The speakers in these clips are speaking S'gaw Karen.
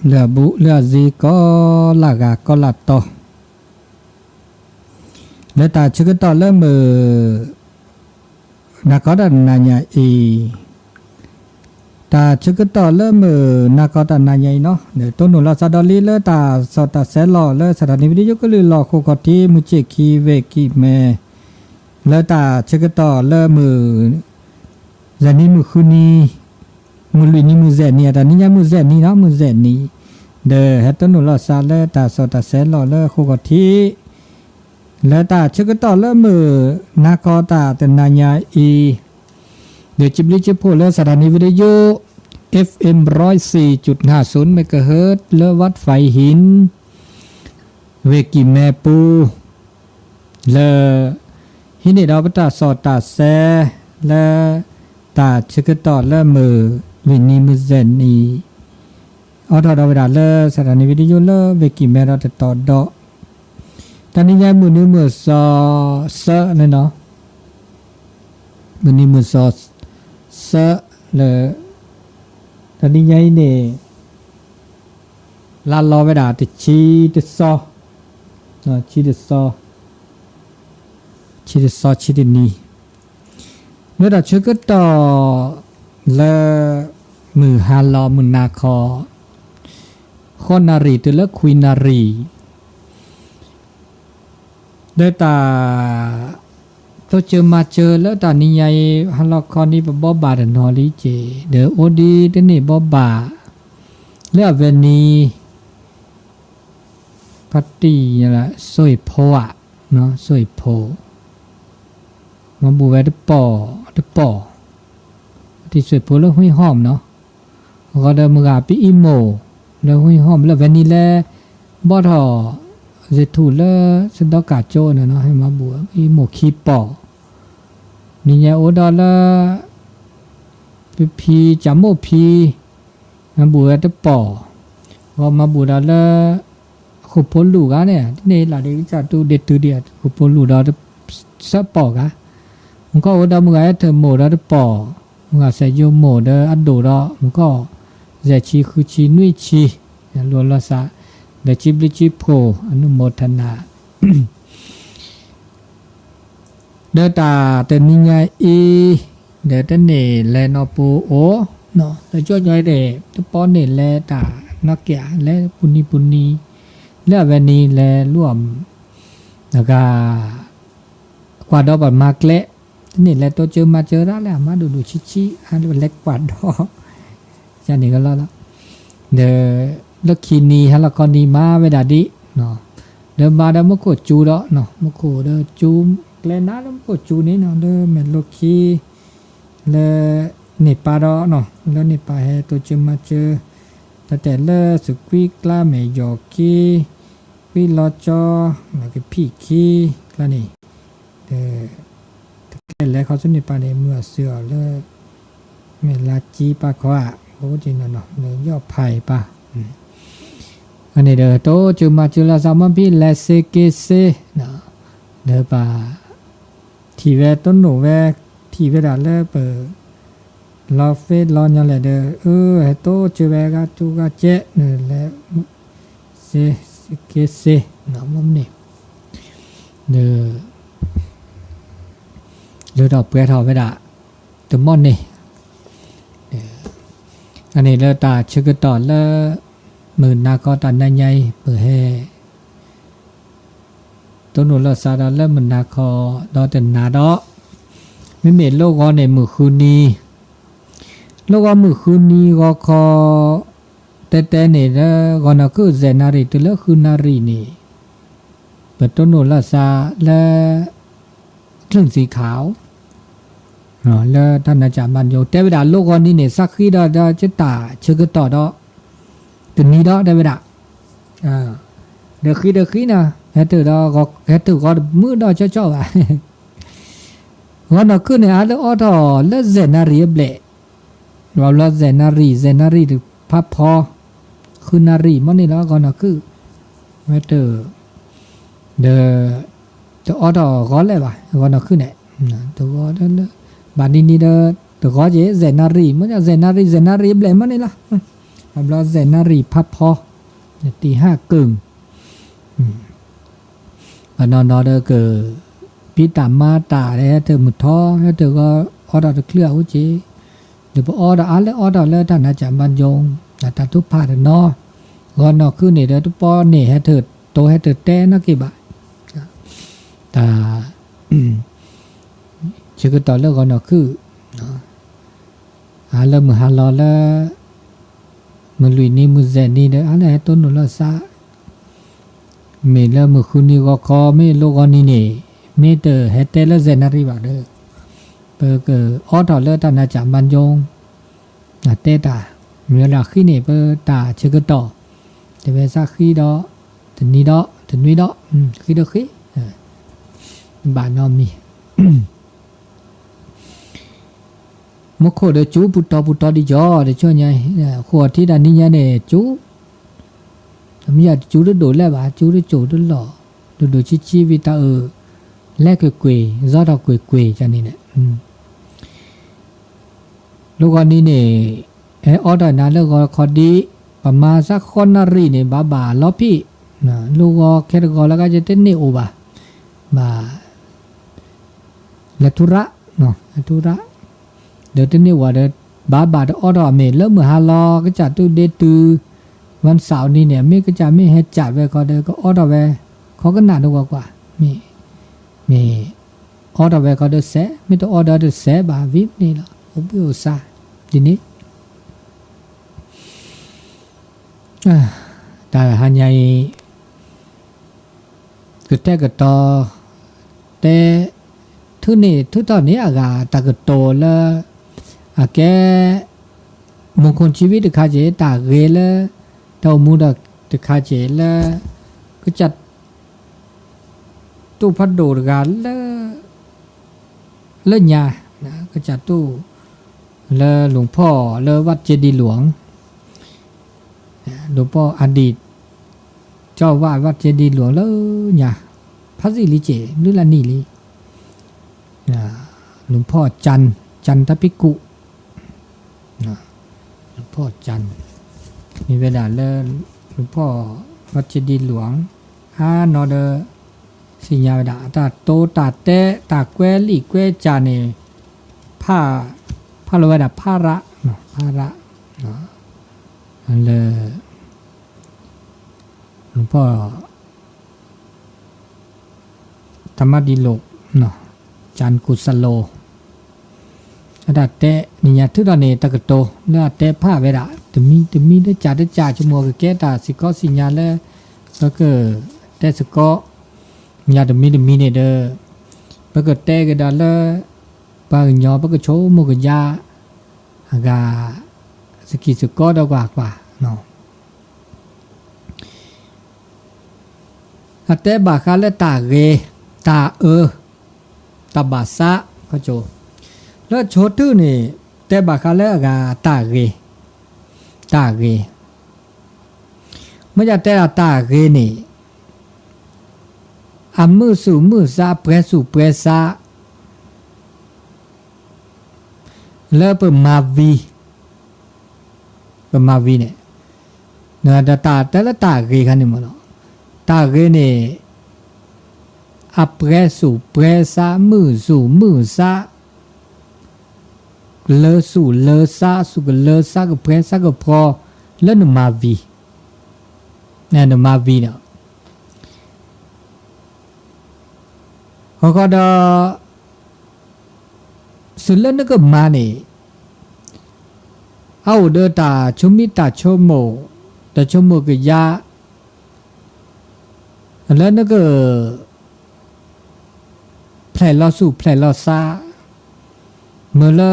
လၢအဘူးလၢအစ့ ကီးလၢ်ဂၤကီးလၢ်တီ, လၢတၢ်ဆၢကတီၢ်လၢမုၢ် နၤခီတၢ်တနၤညါအံၤ, တၢ်ဆၢကတီၢ်လၢမုၢ်နၤခီတၢ်နၤညါအံၤနီၤ, တိၢ်နီၣ်လီၤသးဒီးလံလၢတၢ်စီၣ်တၢ်ဆဲးလီၤလၢ စးထီၣ်န့ၣ် ဝံၤဒယိကလုာ်လီၤ ဃိးခီၣ်ထံး မုၢ်ဆ့ၣ်ခံ ဝ့ၢ်ကံၢ်မဲ လၢတၢ်ဆၢကတီၢ်လၢမုၢ် ယဲၢ်နံၤ မုၢ်ဃုနံၤ, မုၢ်လွံၢ်နံၤ မုၢ်ယဲၢ်နံၤ, အတၢ်နံၤညါမုၢ်ယဲၢ်နံၤနီၤ, မုၢ်ယဲၢ်နံၤ, ဒီးဟဲတိၢ်နီၣ်လီၤသးလၢတၢ်စီၣ်တၢ်ဆဲးလီၤလၢဃိးခီၣ်ထံး လၢတၢ်ဆၢကတီၢ်လၢမုၢ်နၤခီတၢ်တနၤညါအံၤ, ဒီးစံးဘျုးစံးဖှိၣ်လၢ စးထီၣ်န့ၣ် ဝံၤဒယိ FM ร้อยสี่จุดห้าศูนย์เมกะเฮิรตซ์ လၢ วัดไฟหิน ဝ့ၢ်ကံၢ်မဲပူၤ လၢ ဟံးန့ၢ်ဒီးပတၢ်စီၣ်တၢ်ဆဲး လၢ တၢ်ဆၢကတီၢ်လၢမုၢ်လွံၢ်နံၤ မုၢ်ယဲၢ်နံၤ အိးထီၣ်ဒီးဝဲဒၣ်လၢ စးထီၣ်န့ၣ် ဝံၤဒယိလၢ ဝ့ၢ်ကံၢ်မဲဒီးတတီၤဒီး တနံၤညါမုၢ်နံၤမုၢ်စီၤဆၢန့ၣ်နီၤ, မုၢ်နံၤမုၢ်စီၤဆၢလၢ တနံၤညါအံၤန့ၣ် လါလီၤဝဲဒၣ်တဆံတစီၤ, ဆံတစီၤ, ဆံတစီၤ ဆံတနံၤ, လၢတၢ်ဆၢကတီၢ်လၢ မုၢ်ဟါလီၤမုၢ်နၤခီ ဃိးနၣ်ရံၣ်တုၤလၢခွံနၣ်ရံၣ် လၢတၢ် တိစၢၤမၤစၢၤလၢတၢ်နံၤညါအံၤ ဟါလီၤခီနံၤ ပဘီဘၣ်တနီၤလံက့ၤ ဒီးအိၣ်ဒံးတန့ၢ်ဘီဘၣ် လၢအဝဲနံၤ ဖါတံၢ် စိၤဖိဧါ, စိၤဖိ မၤဘူၣ်ဝဲတပီၢ်, တပီၢ်, ဖါတံၢ်စိၤဖိလၢ ဟွံၣ်ဟီၣ်နီၤ, အဂီၢ်ဒီးမုၢ်ဂၤပအံၤမိၢ် လၢ ဟွံၣ်ဟီၣ် လၢဝဲနံၤလၢ ဘီၣ်ထီၣ် စ့ထူၣ်လၢ စဒီကၣ်ကၠိန့ၣ်နီၤ ဟဲမၤဘူၣ်အံၤမိၢ်ခံပီၢ်, နံၤညါအိၣ်ဒီးလၢ ပဖံ ကၠၣ်မိၢ်ဖံ မၤဘူၣ်ဝဲတပီၢ်, ဂီၢ်မၤဘူၣ်ဒီးလၢ ဃိာ်ဖိလူၢ်ဂၤန့ၣ် တန့ၢ်လၢ်ဒံး ကစၢ်တူၢ်ဒ့တုၤဒံး ဃိာ်ဖိလူၢ်ဒီး ဆၢပီၢ်ဂၤ, မုၢ်ကီၢ်အိၣ်ဒီးမုၢ်ဂၤဟဲထၢၣ်မိၢ်ဒီးတပီၢ်, မုၢ်ဂၤစဲးယိၤမိၢ်ဒီးအဒိၣ်ဒီး မုၢ်ကီၢ် ယဲၢ်ဆံ ဃုဆံ နွံဆံ, လိာ်လီၤသး ဒီးစံးဘျုးစံးဖှိၣ် အနုမောทนา ဒီးတၢ်တနံၤညါအံၤ ဒီးတန့ၢ်လဲၤနီၢ်ပူၤအိၣ်, ဒီးကၠီကၠီန့ၣ် တပီန့ၣ်လဲၤတၢ်နီၢ်ကၠး လဲၤပူၤနံၤပူၤနံၤ, လၢအဝဲနံၤလဲၤလူၤအီၣ် နဂၤ ကွၢ်ဒီးပှၤမၤကျဲ, တန့ၢ်လဲၤတိစၢၤမၤစၢၤဒၣ်လၢအမါဒိၣ်ဒိၣ်ဆံးဆံး အါလၢလဲၤကွၢ်ဒီး ယန့ၣ်ကလီလီၤ, ဒီး လၢခံနံၤဟါလီၤခီနံၤမၤဝဲဒၣ်ဒ်, ဒီးမၤဒီးမူခိၣ်စူၤဒီး, မူခိၣ်ဒီးစူၤ ကျဲနါလၢမူခိၣ်စူၤန့ၣ်နီၤ လၢမဲာ်လိခံ လၢ န့ၢ်ပၢ်ဒီး, လၢန့ၢ်ပၢ်ဟဲတိစၢၤမၤစၢၤ, တၢ်တဲလၢသုးကွံကျါမဲာ်ယီၤခံ, ကွံလီၤကၠီ, ကဖံးခံကျါန့ၣ်, ဒီး တကျဲလဲၤခီဆူန့ၢ်ပၢ်န့ၣ် မုၢ်အစုအီၤလၢ မဲာ်လါကံပၢ်ခီဧါ, ဘိက့ၤနီၤနီၤ လၢယီၢ်ဖးအံၤပၢ်, အန့ၣ်ဒီး တိစၢၤမၤစၢၤလၢသးမီၢ်ဖံလဲၤစ့က့ၤစ့, ဒီးပၢ် ထံၣ်ဝဲတိၢ်နီၣ်ဝဲ, ထံၣ်ဝဲဒၣ်လၢပ လီၤဖ့လီၤညီလဲၣ်ဒီး အဟဲတိစၢၤဝဲဂၤကၠိဂၤကဲး, လဲၤ စ့က့ၤစ့, မ့ၢ်န့ၣ် ဒီး လၢထီၣ်ပှဲၤထီၣ်ဝဲဒၣ် တမီၢ်န့ၣ်, အန့ၣ်လၢတၢ်ဆၢကတီၢ်လၢ မုၢ်နၤခီတၢ်နၤညါအံၤ ပဟဲ တိၢ်နီၣ်လီၤသးဒီးလၢမုၢ်နၤခီ ဒီးတနၤဒီး, မ့မ့ၢ်လိၣ်ဂီၤန့ၣ် မုၢ်ဃုနံၤ, လိၣ်ဂီၤမုၢ်ဃုနံၤဂီၤခီ တဲတဲန့ၣ်လၢ ဂီၤနီၢ်ခုၣ် ယဲၢ်နၣ်ရံၣ်တုၤလၢဃုနၣ်ရံၣ်န့ၣ် ပတိၢ်နီၣ်လီၤသးလၢ คลื่นสีขาว လၢတၢ်နါစၢ်မၤညိ တဲဝဲဒၣ်လိၣ်ဂီၤနံၤန့ၣ် သးဃံဒီး ဒီးကတၢၢ်ဆၢကတီၢ်ဒီး တနံၤဒီး တဲဝဲဒၣ်, ဒီးဃံဒီးဃံနီၤ ဟဲတၢၢ်ဒီး ဟဲတၢၢ်ဂီၤတမုာ်ဒီးကၠီကၠီဘၣ်, ဂီၤနီၢ်ခုၣ်န့ၣ် အါလၢအိးထီၣ်လၢ ယဲၢ်နၣ်ရံၣ်အဘျဲၣ်, ဘၣ်ဘျီ ယဲၢ်နၣ်ရံၣ် ယဲၢ်နၣ်ရံၣ်တဖးဖီ ဃုနၣ်ရံၣ်မ့ၢ်န့ၣ်လီၤ ဂီၤနီၢ်ခုၣ်, ဝဲတၢၢ် ဒီး တအိးထီၣ်ဂီၤလဲၣ်ဘၣ် ဂီၤနီၢ်ခုၣ်န့ၣ်, တဂီၤလၢ ဘၣ်နံၤနံၤဒီး တဂီၤက့ၤ ယဲၢ်နၣ်ရံၣ် မ့ၢ် ယဲၢ်နၣ်ရံၣ် ယဲၢ်နၣ်ရံၣ်အဘျဲၣ်မ့ၢ်န့ၣ်လီၤ, ဘျီစဲးနၣ်ရံၣ်ဖးဖီ, တံၤဟၣ်ကၢၢ်, ဘၣ်နီၢ်နီၢ်ဒီးက ဖံးတၢ်မၤတၢ် ဟဲတၢ်မုၢ်ထီ ဟဲတၢ်ဂီၤ အီထီၣ်တချုးအအိၣ်က့ၤ, ဒီးပအီဒီးအါလၢအီထီၣ်လၢတၢ်နးကၢ်မၤယိၤ, တၢ်တိဖၣ်တနီၤ, ဂီၤနီၢ်ခုၣ်န့ၣ်ဒီးတပီန့ၣ် ဟဲတၢ်တိၤဟဲတၢ်တဲနီၣ်က့ၤဘၣ်, တၢ် ဆၢကတီၢ်လၢဂီၤနီၢ်ခုၣ်, အါလၢမုၢ်ဟါလီၤလၢ မုၢ်လွံၢ်နံၤမုၢ်စဲးနံၤဒီး အါလၢဟဲတိၢ်နီၣ်လၢသး, မ့ၢ်လၢမုၢ်ဃုနံၤဂီၤခီ မ့ၢ်လိဂီၤနံၤန့ၣ် မ့ၢ်တဟဲတဲလၢစဲးနၣ်ရံၣ်ဘၣ်ဒီး ပကအီထီၣ်လၢတၢ်နးကၢ်မၤယိၤ, တဲတၢ်, မ့ၢ်လၢအဃံန့ၣ် ပတၢ်ဆၢကတီၢ်, တဝဲသးဃံဒီး တနံၤဒီး တနွံဒီး ဃံဒီးဃံ, ဘၣ်နီတမံၤ မူခိၣ်ဒီးကၠူပူၤတီၤပူၤတီၤဒ်ယီၤ တဆိညါ, ဃိးထံတၢ်နံၤညါန့ၣ် ကၠူ, မ့ၢ်ယၤတကၠူတဒိၣ်လဲၣ်ဘၣ် ကၠူတကၠိၣ်တလီၢ်, ဒိၣ်ဒိၣ်ဆံးဆံးဝံၤတၢ်အၢၣ်, လဲၤကွ့ၢ်ကွ့ၢ် စီထီၣ်ကွ့ၢ်ကွ့ၢ်ကန့ၣ်န့ၣ်, လိဂီၤနံၤန့ၣ် ဟဲအီထီၣ်နၤလၢဂီၤခီဒံး, ပမၤသးဃီနၣ်ရံၣ်န့ၣ် ဘၣ်ဘၣ်လီၤဖံး, လိဂီၤခဲတဂီၤလၢကယဲၢ်တန့ၢ်အိၣ်ဘၣ်, ဘၣ် လဲၤထူရၣ်, လဲၤထူရၣ်, ဒီးတန့ၢ်ဝဲဒီး ဘၣ်ဘၣ်တအီထီၣ်အမ့ၢ် လၢမုၢ်ဟါလီၤ ကစၢ်တူၢ်ဒ့တုၤ ဝၣ်စးနံၤန့ၣ် မ့ၢ်ကစၢ်မ့ၢ်ဟဲကၠးဝဲခီဒီး ကအီထီၣ်ဝဲ ခီကနၣ်တဝီကွၢ်, မ့ၢ် မ့ၢ်အီထီၣ်ဝဲခီဒီးစဲး, မ့ၢ်တအီဒီးတစဲးဘၣ် ဝံၤန့ၣ်လီၤ အိၣ်ဘှံးအိၣ်ဆါ, ဒ်န့ၣ် တၢ်ဟါညါအံၤ ကတဲာ်ကတီၤ တဲ ထုးန့ၢ်ထုးထီၣ်န့ၢ်အဂၤ တၢ်ကတိၤလၢ အကဲ မူခိၣ်ဆံဝံတခါက့ၤ တၢ်ဂ့ၤလၢ တၢ်အိၣ်မူဒီးတခါက့ၤလၢ ကစၢ် တိၢ်ဖးဒိၣ်တဂၤလၢ လၢညါ ကစၢ်တိၢ် လၢလူၤဖီၣ်လၢဝၣ်ကၠ့ဒံလူင် လူၤဖီၣ်အဒံး ကၠီဝၣ်ဝၣ်ကၠ့ဒံလူင် လၢညါ ဖးစံၣ်လံက့ၤ လုၢ်လၢ်နံၣ်လံ လူၤဖီၣ် จันทร์ จันทพิคุ လူၤဖီၣ် จันทร์ မ့ၢ်ဝဲဒၣ်လၢ လူၤဖီၣ်ဝၣ်ကၠ့ဒံလူင် အါနီၢ်ဒီး သ့ၣ်ညါဝဲဒၣ် အတၢ်တိတၢ်တဲ တၢ်ကွဲးလံာ်ကွဲးစၢ်န့ၣ် ဖး ဖးလီၤဝဲဒၣ် ဖးရၣ် ဖးရၣ် လၢ လူၤဖီၣ် တၢ်မၤဒံလိာ် จันทร์กุสโล အတၢ်တဲ နံၤညါထုးထီၣ်န့ၣ် တၢ်ကတိၤ လၢအတဲဖးဝဲဒၣ် တမံၤတမံၤ တစၢ်တစၢ် ဆိကမိၣ်ကကဲတၢ်စ့ၢ်ကီးသ့ၣ်ညါလၢ ပကတဲစ့ၢ်ကီး ညါတမံၤတမံၤန့ၣ်ဒီး ပကတဲကဒါလၢ ပှၤကညီ ပကဆိကမိၣ်ကဒါ အဂၤ စကံၢ်စကီဒီးကွၢ်ကွၢ် အတဲဘၣ်ဃးလၢတၢ်ဂ့ၤ, တၢ်အၢ, တၢ်ဘၣ်ဆၣ်, လၢဆိထုန့ၣ် တဲဘၣ်ဃးလၢအဂၤတၢ်ဂ့ၤ, တၢ်ဂ့ၤ, မ့ၢ်ယတဲဒၣ်တၢ်ဂ့ၤန့ၣ် အမုာ်သူၣ်မုာ်သး အပြဲသူၣ်ပြဲသး လၢပမၤဝံၤ, ပမၤဝံၤန့ၣ်, ဒီးတၢ်တဲလၢတၢ်ဂ့ၤခါန့ၣ်မ့ၢ်လီၤ. တၢ်ဂ့ၤန့ၣ် အပြဲသူၣ်ပြဲသး မုာ်သူၣ်မုာ်သး လၢသူၣ်လၢသး သူၣ်ကလၢသးကပြဲသးကပြဲ လၢနမၤဝံၤ, နမၤဝံၤဒီး ဃီဃီဒီး သုးလၢနကမၤန့ၣ် အအိၣ်ဒီးတၢ်ဆိမိၣ်တၢ်ဆိကမိၣ် တၢ်ဆိကမိၣ်ကယၤ လၢနက ဖျဲၣ်လီၤသူၣ်ဖျဲၣ်လီၤသး မ့ၢ်လၢ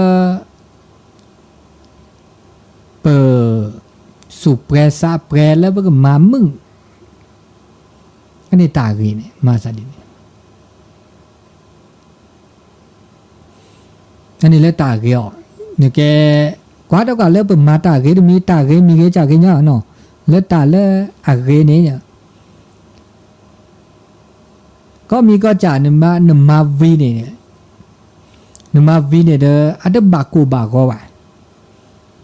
ပ သူၣ်ပြဲသးပြဲလၢပကမၤမုာ် အန့ၣ်တၢ်ဂ့ၤန့ၣ် မၤသးဒ်န့ၣ် အန့ၣ်လၢတၢ်ဂ့ၤအီၤ နကဲ ကွၢ်ဒီးကွၢ်လၢပမၤတၢ်ဂ့ၤတမံၤ တၢ်ဂ့ၤမံၤဂ့ၤ တၢ်ဂ့ၤညါနီၤ လၢတၢ်လၢအဂ့ၤန့ၣ် ကီၢ်မံၤကီၢ်စဲၣ် နမၤဝံၤန့ၣ် နမၤဝံၤန့ၣ်ဒီး အတဘၣ်ကိၢ်ဘၣ်ဂီၤဘၣ်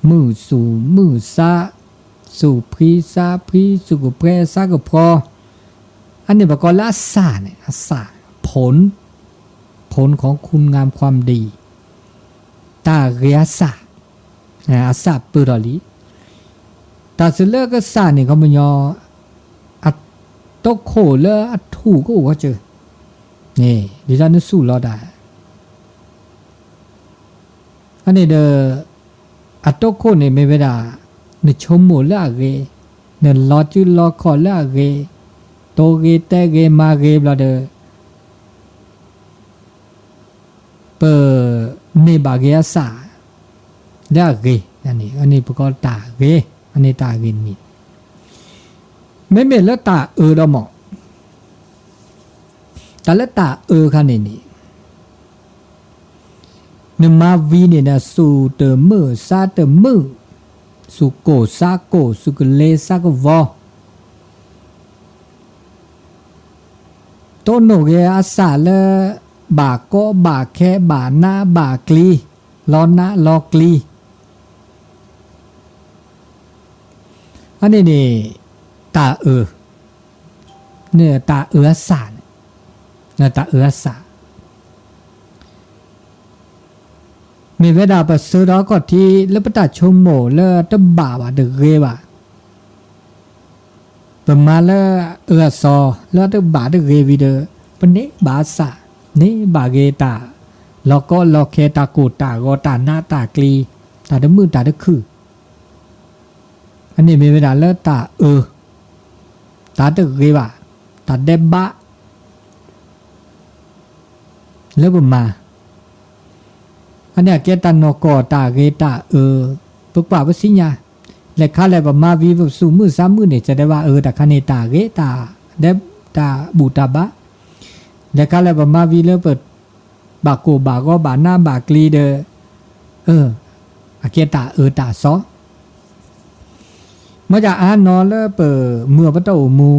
မုာ်သူၣ်မုာ်သး သူၣ်ဖှံသးဖှံ သူၣ်ကဖှဲသးကဖှီ, အန့ၣ်ပကိးလၢအစၢ်န့ၣ် အစၢ် ผล, ผลของคุณงามความดี, တၢ်ဂ့ၤအစၢ်, အစၢ်ပၢၢ်ထီၣ်လံ. တၢ်စၢၤလၢကစၢ်န့ၣ် ခီပညီ အတိခိၣ်လၢအထူၣ်ကအိၣ်ဂီၢ်စၢၤန့ၣ် ဒ်သိးနသူၣ်လီၤတၢ် အန့ၣ်ဒီး အတိခိၣ်န့ၣ်မ့ၢ်ဝဲဒၣ် နဆိကမိၣ်လၢအဂ့ၤ, နလီၤစုလီၤခီၣ်လၢအဂ့ၤ, တိၢ်ဂ့ၤတဲဂ့ၤမၤဂ့ၤဘျီဒီး ပန့ၢ်ဘၣ်က့ၤအစၢ်လၢအဂ့ၤ, အန့ၣ်ပကိးတၢ်ဂ့ၤ, အန့ၣ်တၢ်ဂ့ၤန့ၣ် မ့မ့ၢ်လၢတၢ်အၢဒီးမ့ၢ် တၢ်လၢတၢ်အၢခါန့ၣ်န့ၣ် နမၤဝံၤန့ၣ်ဒီး သူၣ်တမုာ်သးတမုာ်, သူၣ်ကိၢ်သးကိၢ်, သူၣ်ကလ့သးကဝီၤ, တိၢ်နီၣ်က့ၤအစၢ်လၢ ဘၣ်ကီဘၣ်ခဲ ဘၣ်နးဘၣ်ကျံ, လီၤနးလီၤကျံ အန့ၣ်န့ၣ် တၢ်အၢ, တၢ်အၢအစၢ်န့ၣ်, တၢ်အၢအစၢ် မ့ၢ်ဝဲဒၣ်ပစၢၤဒီးအခီၣ်ထံးလၢပတၢ်ဆိကမိၣ်လၢတဘၣ်ဘၣ် တဂ့ၤဘၣ်, ပမၤလၢအၢအစီၤလၢတဘၣ်တဂ့ၤဝံၤဒီး ပန့ၢ်ဘၣ်အစၢ်, န့ၢ်ဘၣ်က့ၤတၢ်လီၤကီလီၤခဲ တၢ်ကိၢ်တၢ်ဂီၤ တၢ်နးတၢ်ကျံၤ တၢ်တမုာ်တၢ်တခုၣ်, အန့ၣ်မ့ၢ်ဝဲဒၣ်လၢတၢ်အၢ, တၢ်တဂ့ၤဘၣ်, တၢ်ဒဲးဘး လၢပမၤ, အန့ၣ်အကဲတၢ်နီၢ်ကီၢ်တၢ်ဂ့ၤတၢ်အၢ, ပကွၢ်ပသ့ၣ်ညါ, လဲၤခါလဲၣ်ပမၤဝံၤပသူၣ်မုာ်သးမုာ်န့ၣ် တဲဒဲးဘၣ်အၢ တၢ်ခါန့ၣ်တၢ်ဂ့ၤတၢ်, တၢ်ဘူၣ်တၢ်ဘါ, လဲၤခါလဲၣ်ပမၤဝံၤလၢပ ဘၣ်ကိၢ်ဘၣ်ဂီၤဘၣ်နးဘၣ်ကျံၤဒီး, အကဲတၢ်အၢတၢ်စီ မ့ၢ်ဒ်အါနီၢ်လၢပမုာ်အပတီၢ်အိၣ်မူ,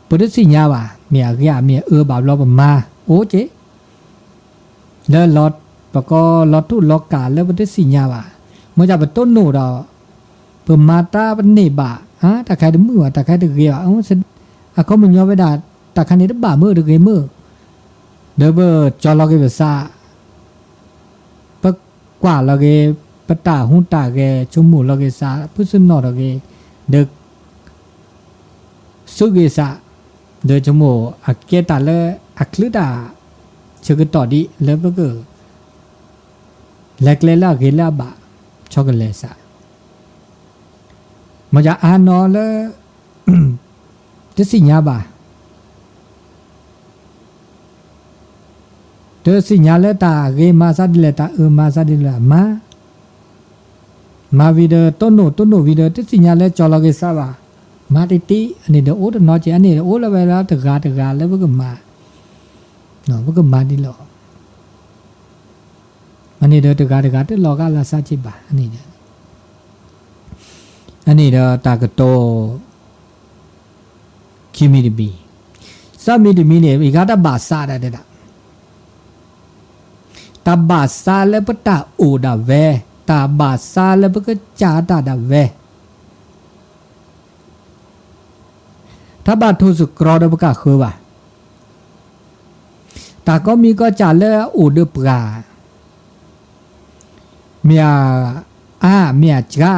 ပတသ့ၣ်ညါဘၣ် မ့ၢ်အဂ့ၤမ့ၢ်အအၢဘၣ်ဘျီပမၤအိၣ်က့ၤ, လၢပကိးလီၤထူၣ်လီၤကၢ်လၢပတသ့ၣ်ညါဘၣ်, မ့ၢ်ဒ်ပတိၢ်နီၣ်ဒီး, ပမၤတၢ်ပန့ၢ်ဘၣ်, တၢ်ခါတမုာ်ဘၣ် တၢ်ခါတဂ့ၤဘၣ်, အခီပညီဝဲဒၣ်, တၢ်ခါန့ၣ်တဘၣ်မုာ်တဂ့ၤမုာ်, ဒီးပကၠီလီၤက့ၤပသး ပကွၢ်လီၤက့ၤ ပတၢ်ဟူးတၢ်ဂဲၤ ဆိကမိၣ်လီၤက့ၤသး ဖုစနီၣ်ထီၣ်က့ၤ, ဒီး သုးက့ၤသး, ဒီးဆိကမိၣ်အကဲတၢ်လၢအချုးတၢ်ဆၢကတီၢ်ဒံးလၢပက လဲၤကျဲလၢအဂ့ၤလၢအဘၣ် ဆီကလဲၤသး, မ့ၢ်ဒ်အါနီၢ်လၢ တသ့ၣ်ညါဘၣ် တသ့ၣ်ညါလၢတၢ်ဂ့ၤမၤသးဒ်လဲၣ် တၢ်အၢမၤသးဒ်လဲၣ် မၤ, မၤဝံၤဒီးတိၢ်နီၣ် တိၢ်နီၣ်ဝံၤဒီး တသ့ၣ်ညါလၢကၠီလီၤက့ၤသးဘၣ်, မၤတံၢ်တံၢ် အန့ၣ်ဒီးအိၣ်တနီၤက့ၤ အန့ၣ်ဒီးအိၣ်လၢဝဲလၢတဂၤတဂၤလၢပကမၤ, ပကမၤဒ်လဲၣ် အန့ၣ်ဒီးတဂၤတဂၤတလီၤဂာ်လၢသးက့ၤဘၣ်, အန့ၣ်ဒီးတၢ်ကတိၤ ခံမံၤတမံၤ, သၢမံၤတမံၤန့ၣ် အဂၤတၢ်ဘၣ်သးဒၣ်ဒၣ်, တၢ်ဘၣ်သးလၢပတၢ်အိၣ်ဒၣ်ဝဲ, တၢ်ဘၣ်သးလၢပကစၢ်တၢ်ဒၣ်ဝဲ တၢ်ဘၣ်ထိၣ်သတြီဒီးပကၢ်ဃၢၤဘၣ်, တၢ်ကိးမံၤကိးစၢ်လၢအအိၣ်ဒီးပှၤ မ့ၢ်အါ မ့ၢ်အစှၤ,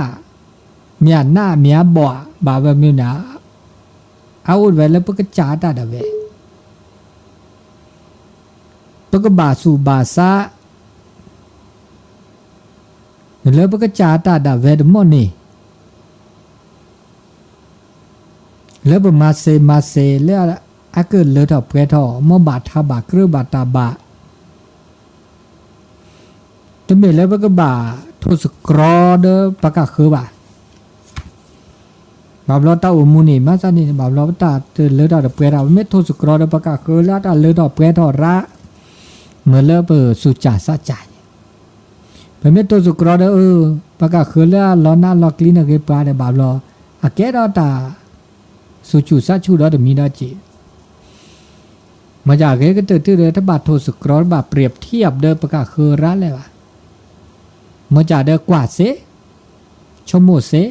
မ့ၢ်အနး မ့ၢ်အဘီၣ် ဘၣ်ဝဲမ့ၢ်န့ၣ်, အအိၣ်ဝဲလၢပကစၢ်တၢ်ဒၣ်ဝဲ, ပကဘၣ်သူၣ်ဘၣ်သး လၢပကစၢ်တၢ်ဒၣ်ဝဲတမီၢ်န့ၣ် လၢပမၤစ့မၤစ့ လၢအကလၢထီၣ်ပှဲၤထီၣ် မ်ဘၣ်ထးဘၣ်ကြၢးဘၣ်တၢ်ဘၣ်, တမ့ၢ်လၢပကဘၣ်ထိၣ်သတြီဒီးပကၢ်ဃၢၤဘၣ်, ဘၣ်ဘျီတၢ်အိၣ်မူန့ၣ် မၤသးဒ်န့ၣ် ဘၣ်ဘျီပတၢ်တလၢထီၣ်တပှဲၤထီၣ် ပမ့ၢ်ထိၣ်သတြီဒီးပကၢ်ဃၢၤလၢတၢ်လၢထီၣ်ပှဲၤထီၣ်ရၣ်, မ့ၢ်လၢပသူၣ်စၢ်သးစၢ်န့ၣ်, ပမ့ၢ်ထိၣ်သတြီဒီး ပကၢ်ဃၢၤလၢအလီၤနးလီၤကျံၤန့ၣ်ဂ့ၤပှၤဒီး ဘၣ်ဘျီ အကဲထီၣ်တၢ်သူၣ်ဆူၣ်သးဆူၣ်ဒီးတမံၤဒီးက့ၤ, မ့ၢ်ဒ်အဂ့ၤကတၢၢ်တုၤဒီး တဘၣ်ထိၣ်သတြီ တဘၣ်ပြံးထံအီၤဒီးပကၢ်ဃၢၤရၣ်လဲၣ်ဘၣ်, မ့ၢ်ဒ်ဒီးကွၢ်စ့, ဆိကမိၣ်စ့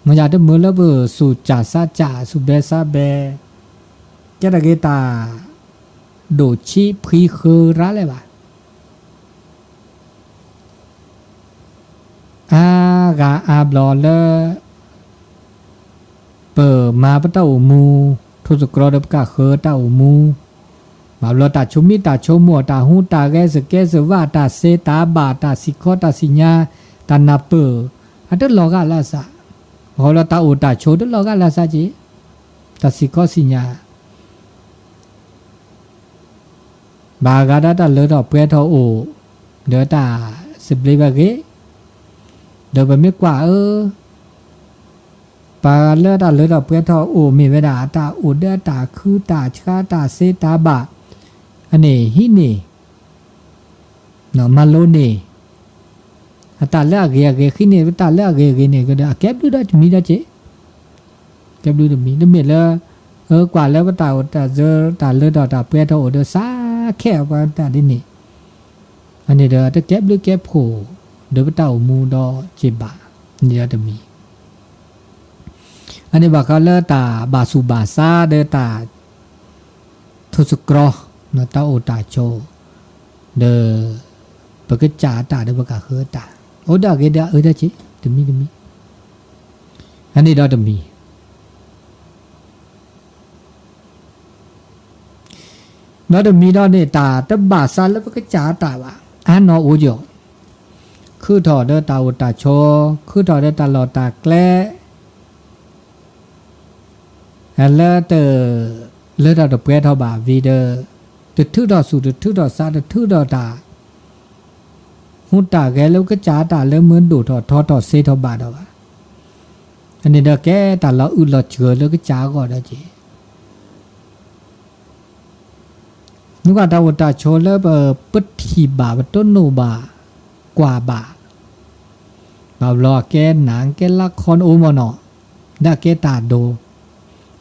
မ့ၢ်ယၤတမုာ်လၢပစူၢ်ကၢ်စါကၢ် စူၢ်ဘဲစါဘဲ, ကဲထီၣ်က့ၤတၢ် ဒိၣ်ဆံးဖှံဃၢၤရၣ်လဲၣ်ဘၣ်. အါဂၤအါဘျီလၢ ပမၤပတၢ်အိၣ်မူ, ထိၣ်သတြီဒီး ပကဃၢၤတၢ်အိၣ်မူ, ဘၣ်ဘျီတၢ်ဆိမိၣ်တၢ်ဆိကမိၣ်, တၢ်ဟူးတၢ်ဂဲၤ, စကဲစဝး, တၢ်စ့တၢ်ဘၣ်, တၢ်စံၣ်ခီတၢ်စံၣ်ညါ, တၢ်နၢ်ပၢၢ်, အတလီၤဂာ်လၢအစး, ဂီၤလီၤတၢ်အိၣ်တၢ်ဆိးတလီၤဂာ်လၢအစးက့ၤ, တၢ်စံၣ်ခီစံၣ်ညါ ဘၣ်ဂၤဒၣ်တၢ်လၢထီၣ်ပှဲၤထီၣ်အိၣ်, ဒီးတၢ်စံးဘျုးဘၣ်ဂ့ၤ, ဒီးပမ့ၢ်ကွၢ်အၢ, ပှၤလၢတၢ်လၢထီၣ်ပှဲၤထီၣ်အိၣ်မ့ၢ်ဝဲဒၣ် အတၢ်အိၣ်ဒီးအတၢ်ခုတၢ်ဆါတၢ်စ့တၢ်ဘၣ်, အန့ၣ်ဟံးန့ၢ် မၤလိန့ၢ် အတၢ်လၢအဂ့ၤအဂ့ၤ ဃ့န့ၢ်တၢ်လၢအဂ့ၤအဂ့ၤန့ၣ် အကဲဘျုးဒီးတမံၤဒီးက့ၤ, ကဲဘျုးတမံၤ တမ့ၢ်လၢ အကွၢ်လၢပတၢ်အိၣ်တၢ်ဆိး တၢ်လၢထီၣ်တၢ်ပှဲၤထီၣ်အိၣ်ဒီးစးခဲအပှၤတၢ်ဒ်န့ၣ်, အန့ၣ်ဒီးတကဲဘျုးကဲဖှိၣ် ဒီးပတၢ်အိၣ်မူဒီးက့ၤဘၣ်, န့ၣ်ဒီးတမံၤ အန့ၣ်ဘၣ်ဃးလၢတၢ်ဘၣ်ဆူၣ်ဘၣ်ဆါဒီးတၢ် ထိၣ်သတြီ တၢ်အိၣ်တၢ်ဆိး ဒီး ပကစၢ်အတၢ်ဒီးပကဃၢၤအတၢ် အိၣ်ဒီးအဂ့ၤဒီးအအၢတၢ်က့ၤ တမံၤတမံၤ, အန့ၣ်ဒီးတမံၤ ဒီးတမံၤဒီးန့ၣ် တၢ်တဘၣ်ဆါလၢပကစၢ်အတၢ်ဘၣ် အါနီၢ်အိၣ်ကီး, ခုထီၣ်ဒီးတၢ်အိၣ်တၢ်ဆိး, ခုထီၣ်ဒီးတၢ်လီၢ်တၢ်ကျဲ လၢတ လၢတၢ်တပှဲၤထီၣ်ဘၣ်ဝံၤဒီး တထုးထီၣ်ဆူၣ်တထုးထီၣ်ဆါ တထုးထီၣ်တၢ် ဟူးတၢ်ဂဲၤလၢပကစၢ်အတၢ်လၢမ့ၢ်ဒိၣ်ထီၣ်ထီထီၣ်စ့ထီၣ်ဘၣ်ဒီးဘၣ်, အန့ၣ်ဒီးကဲတၢ်လီၤအုၣ်လီၤစှၤလၢကစၢ်အဂီၢ်ဒီးက့ၤ မ့ၢ်ကွၢ်တၢ်အိၣ်တၢ်ဆိးလၢပ ပထံၣ်ဘၣ် ပတိၢ်နီၣ်ဘၣ် ကွၢ်ဘၣ်, ဘၣ်ဘျီအကဲနးကဲလါခီနအိၣ်မ့ၢ်နီၤ, ဒၣ်ကဲတၢ်ဒိး,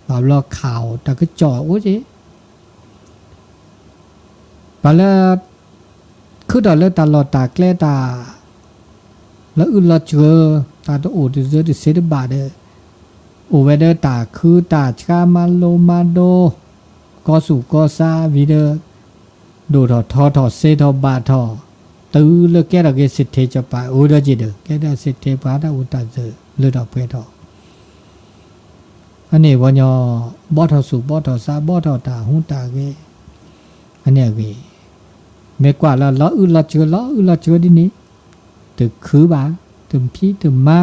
ဘၣ်ဘျီခးအီၤတၢ်ကစီၣ်အိၣ်က့ၤ, ပှၤလၢ ခုထီၣ်လၢတၢ်လီၢ်တၢ်ကျဲတၢ် လီၤအုၣ်လီၤစှၤ တၢ်တအိၣ်တစၢတစ့တဘၣ်ဒီး အိၣ်ဝဲဒီးတၢ်ခုတၢ်ဆါမၤလိမၤဒိး ကီၢ်ဆူၣ်ကီၢ်ဆါဝံၤဒီး ဒိၣ်ထီၣ်ထီထီၣ်စ့ထီၣ်ဘၣ်ထီၣ် တုၤလၢကဲထီၣ်က့ၤစ့ထ့စီၤပၤအိၣ်ဒီးက့ၤဒီး ကဲထီၣ်စ့ထ့ပှၤတၢ်အိၣ်တၢ်ဆိးလၢထီၣ်ပှဲၤထီၣ် အန့ၣ်ပှၤညီ ဘီထီၣ်ဆူၣ်ဘီထီၣ်ဆါ ဘီထီၣ်တၢ်ဟူးတၢ်ဂဲၤ အန့ၣ်အဂ့ၢ် မ့ၢ်ကွၢ်လၢလီၤအုၣ်လီၤစှၤ လီၤအုၣ်လီၤစှၤဒ်န့ၣ် တခုဘၣ် တဖံးတမၤ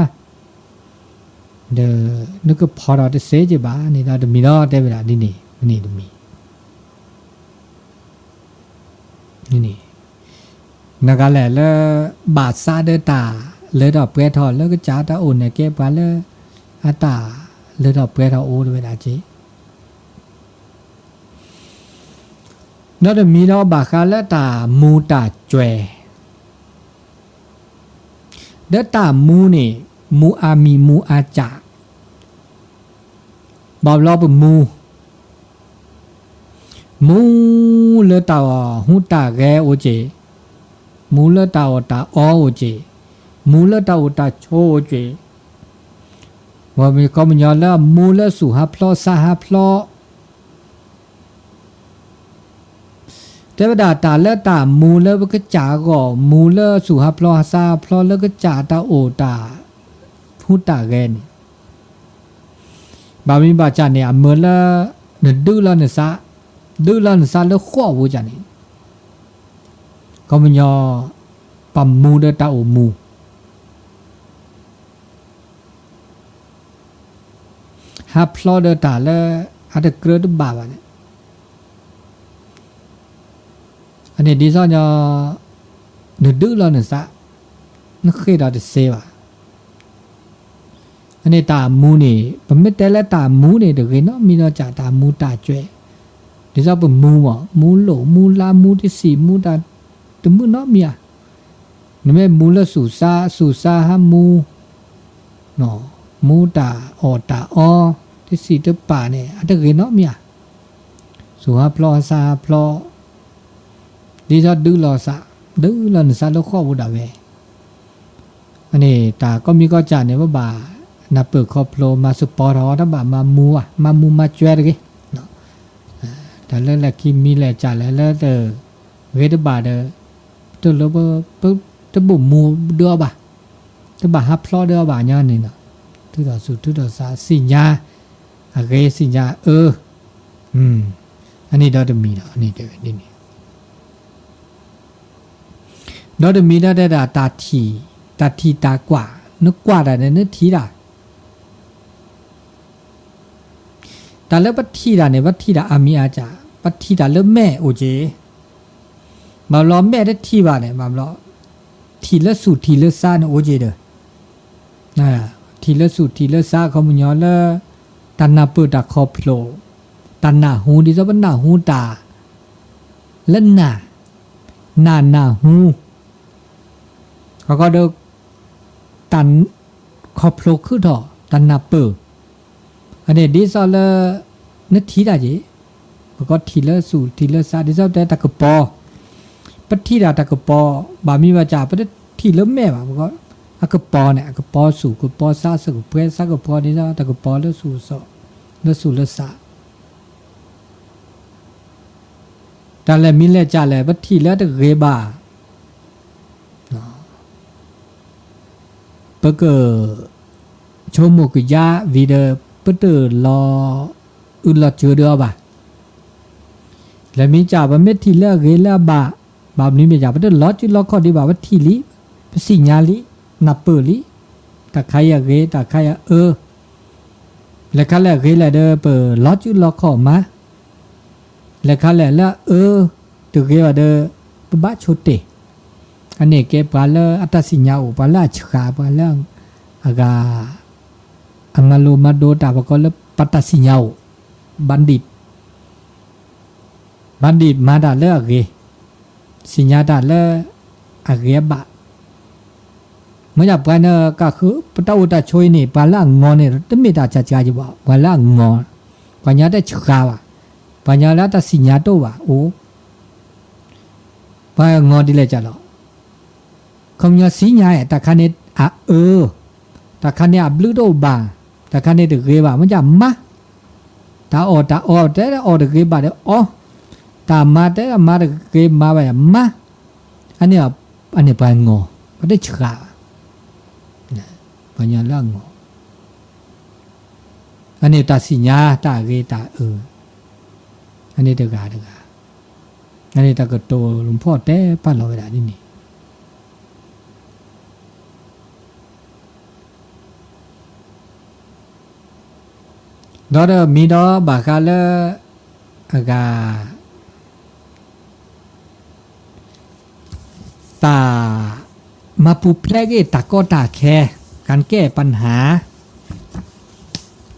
ဒီး နကဖီၣ်ထီၣ်တစ့က့ၤဘၣ်န့ၣ်ဒီးတမံၤဒီးတဲဝဲဒၣ်ဒ်န့ၣ် မ့ၢ်န့ၣ်တမံၤ နဂၤလဲၣ်လၢ ဘၣ်ဆါဒီးတၢ်လၢထီၣ်ပှဲၤထီၣ်လၢကစၢ်တၢ်အိၣ်န့ၣ်ကဲပှၤလၢ အတၢ်လၢထီၣ်ပှဲၤထီၣ်အိၣ်တဝဲဒၣ်က့ၤ ဒီးတမံၤဒီးဘၣ်ဃးလၢတၢ်မူတၢ်စှဲၤ ဒီးတၢ်မူန့ၣ် မူအါမံၤမူအါစှၤ ဘၣ်ဘျီပမူ မူလၢတၢ်ဟူးတၢ်ဂဲၤအိၣ်က့ၤ, မူလၢတၢ်အီၣ်တၢ်အီအိၣ်က့ၤ, မူလၢတၢ်အိၣ်တၢ်ဆိးအိၣ်က့ၤ, ပှၤမ့ၢ်ကီၢ်ပညီလၢအမူလၢဆူၣ်ဟးဖျီဆါဟးဖျီ တဲဝဲဒၣ်တၢ်လၢတၢ်မူလၢပကစၢ်အဂီၢ် မူလၢဆူၣ်ဟးဖျီဆါဟးဖျီလၢကစၢ်တၢ်အိၣ်တၢ် ဟူးတၢ်ဂဲၤန့ၣ် ဘၣ်မံၤဘၣ်စၢ်န့ၣ် အမုာ်လၢ နဒုးလီၤနသး, ဒုးလီၤနသးလၢဃိးပူၤစၢ်န့ၣ် ကီၢ်ပညီ ပမူဒီးတၢ်အိၣ်မူ ဟးဖျီဒီးတၢ်လၢ အတကြၢးတဘၣ်ဘၣ်န့ၣ် အန့ၣ်ဒ်သိးညီ နဒုးလီၤနသး, နဃ့ဒီးတစ့ဘၣ်. အန့ၣ်တၢ်မူန့ၣ် ပမ့ၢ်တဲလၢတၢ်မူန့ၣ် တဂ့ၤနီတမံၤဒီးစ့ၢ် တၢ်မူတၢ်စှဲၤ, ဒ်သိးပမူမး မူလိၣ် မူလါ မူတဆံး မူတၢ်တမုာ်နီတမံၤဧါ. နမ့ၢ်မူလၢဆူၣ်ဆါ ဆူၣ်ဆါဟးမူ မူတၢ်အီၣ်တၢ်အီ တဆံးတပာ်န့ၣ် အတဂ့ၤနီတမံၤဧါ. ဆူၣ်ဟးဖျီ ဟးဆါဟးဖျီ ဒ်သိးဒုးလီၤသး ဒုးလီၤနသးလၢဃိးပူၤဒၣ်ဝဲ. အန့ၣ်တၢ်ကိးမံၤကိးစ့ၢ်န့ၣ် ပဘၣ် နၢ်ပၢၢ်ခီဖျိ မၤစပီထီၣ် တဘၣ်မၤမူဧါ, မၤမူမၤကွဲတဂ့ၤ. တၢ်လၢလဲၤခံမံၤလဲၤကၢ်လဲၣ်လၢတဂ့ၤတဘၣ်ဒီး ပတလိၣ် ပတဘၣ်မူဒီးအီၤဘၣ်, တဘၣ်ဟးဖျိးဒီးအီၤဘၣ်ညီန့ၣ်လီၤ. ထုးထီၣ်ဆူၣ်ထုးထီၣ်စး သ့ၣ်ညါအဂ့ၤ သ့ၣ်ညါအၢ, အန့ၣ်ဒီတမံၤလီၤ. အန့ၣ်တဲဝဲဒ်န့ၣ် ဒီတမံၤဒီးတဲဒၣ် တၢ်ထံၣ်တၢ်ကွၢ်, နကွၢ်တၢ်န့ၣ် နထံၣ်တၢ်, တၢ်လၢပထံၣ်တၢ်န့ၣ် ပထံၣ်တၢ်အါမံၤအါကၢ်, ပထံၣ်တၢ်လၢမဲာ်အိၣ်က့ၤ, ဘၣ်ဘျီမဲာ်တထံၣ်ဘၣ်န့ၣ် ဘၣ်ဘျီ ထံၣ်လၢဆူၣ်ထံၣ်လၢစးန့ၣ်အိၣ်က့ၤဒီး ထံၣ်လၢဆူၣ်ထံၣ်လၢစး အခီပညီလၢ တၢ်နၢ်ပၢၢ်တၢ်ခီဖျိ, တၢ်နၢ်ဟူ ဒ်သိးပနၢ်ဟူတၢ် လၢနၢ်, နၢ်နၢ်ဟူ, ခီခီဒီး တၢ်ခီဖျိခုၣ်ထီၣ် တၢ်နၢ်ပၢၢ်, အန့ၣ်ဒ်သိးလၢ နထံၣ်တၢ်က့ၤ, ပကီထံၣ်လၢဆူၣ်ထံၣ်လၢစး ဒ်သိးတဲတၢ်ကပီၤ, ပထံၣ်တၢ်တၢ်ကပီၤ, ဘၣ်မံၤဘၣ်ကၢ် ပတထံၣ်လၢမဲာ်ဘၣ်, ပကီ အကပီၤန့ၣ် အကပီၤဆူၣ်ကပီၤစး စကပှဲစးကပီၤဒ်သိး တၢ်ကပီၤလၢဆူၣ်စီ, လၢဆူၣ်လၢစး တၢ်လဲၤမံၤလဲၤကၢ်လဲၣ် ပထံၣ်လၢတဂ့ၤဘၣ်, ပက ဆိကမိၣ်ကယါဝံၤဒီး ပတလီၤအုၣ်လီၤစၢၤဒီးအီၤဘၣ်. လဲၤမံၤကၢ် ပမ့ၢ်ထံၣ်လၢအဂ့ၤလၢအဘၣ်, ဘၣ်မနုၤမ့ၢ်ကၢ် ပတလီၤစုလီၤခီၣ်ဒံးဘၣ်, ပထံၣ်လံ, ပသ့ၣ်ညါလံ, နၢ်ပၢၢ်လံ, တၢ်ခါအံၤအဂ့ၤ တၢ်ခါအံၤအအၢ, လဲၤခါလဲၣ်အဂ့ၤလဲၣ်ဒီး ပလီၤစုလီၤခီၣ်မး, လဲၤခါလဲၣ်လၢအအၢ တဂ့ၤဘၣ်ဒီး ပဘၣ်ဆိတ့ၢ်, အန့ၣ်ကဲပှၤလၢအတၢ်သ့ၣ်ညါအိၣ် ပှၤလၢအဆှး ပှၤလၢအဂၤ အမၤလိမၤဒိးတၢ် ပကိးလၢပှၤတၢ်သ့ၣ်ညါအိၣ်, ဘၣ်ဒံး ဘၣ်ဒံးမၤတၢ်လၢအဂ့ၤ, သ့ၣ်ညါတၢ်လၢ အဂ့ၤအဘၣ်, မ့ၢ်ဒၣ်ပှၤန့ၣ် ကဃု ပတၢ်အိၣ်တၢ်ဆိးအံၤန့ၣ် ပှၤလၢအငီၤန့ၣ် တမ့ၢ်တၢ်ဆါကၢကဘၣ်, ပှၤလၢအငီၤ, ပှၤညီတဆှးဘၣ်, ပှၤညီလၢတၢ်သ့ၣ်ညါတအိၣ်ဘၣ်အိၣ်, ပှၤငီၤဒ်လဲၣ်ကၢ်လီၤ. ခီပညီသ့ၣ်ညါ တၢ်ခါန့ၣ်အအၢ, တၢ်ခါန့ၣ်အဘျုးတအိၣ်ဘၣ်, တၢ်ခါန့ၣ်တဂ့ၤဘၣ် မ့ၢ်ကၢ်မၤ, တၢ်အီၣ်တၢ်အီတဲအီၣ်တဂ့ၤဘၣ်ဒီးအီ, တၢ်မၤတဲမၤတဂ့ၤမၤဘၣ်မၤ, အန့ၣ် အန့ၣ်ပှၤငီၤ, ပှၤတဆှးဘၣ်, ပှၤညီလၢအငီၤ, အန့ၣ်တၢ်သ့ၣ်ညါတၢ်အဂ့ၤတၢ်အၢ, အန့ၣ်တဂၤတဂၤ, အန့ၣ်တၢ်ကတိၤလူၤဖီၣ်တဲပာ်လီၤဝဲဒၣ်ဒ်န့ၣ် ဒီးဒီးမံၤဒီးဘၣ်ဃးလၢ အဂၤ တၢ်မၤပူၤဖျဲးက့ၤတၢ်ကီတၢ်ခဲ การแก้ปัญหา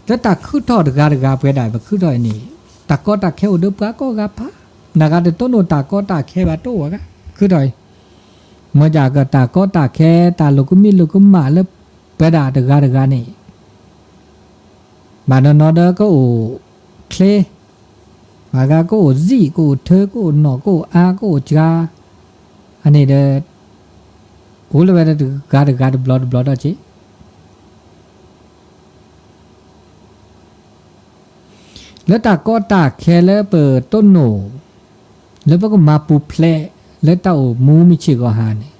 လၢတၢ်ခုၣ်ထီၣ်တဂၤတဂၤပှဲၤဒၣ်ပခုၣ်ထီၣ်အံၤန့ၣ် တၢ်ကီတၢ်ခဲအိၣ်ဒီးပှၤကိးဂၤဖး, နဂၤတတိၢ်နီၣ်တၢ်ကီတၢ်ခဲဘၣ်တအိၣ်ဝဲဂၤ ခုၣ်ထီၣ်အံၤ, မ့ၢ်ကၢ်ကတၢ်ကီတၢ်ခဲ တၢ်လိာ်ကမံလိာ်ကမၣ်လၢပှဲၤဒၣ်တဂၤတဂၤန့ၣ် ဘၣ်နီၢ်နီၢ်ဒီးကအိၣ်ချ့, ဘၣ်ဂၤကအိၣ်စံၣ် ကအိၣ်ထၢ ကအိၣ်နီၣ် ကအိၣ်အါ ကအိၣ်စှၤ, အန့ၣ်ဒီး အိၣ်လၢဝဲတဂၤတဂၤတဘျီတဘျီဒီးက့ၤ လၢတၢ်ကီတၢ်ခဲလၢပတိၢ်နီၣ် လၢပကမၤပူၤဖျဲး လၢတၢ်အိၣ်မူမုၢ်ဆ့ၣ်ဂီၤဟါန့ၣ်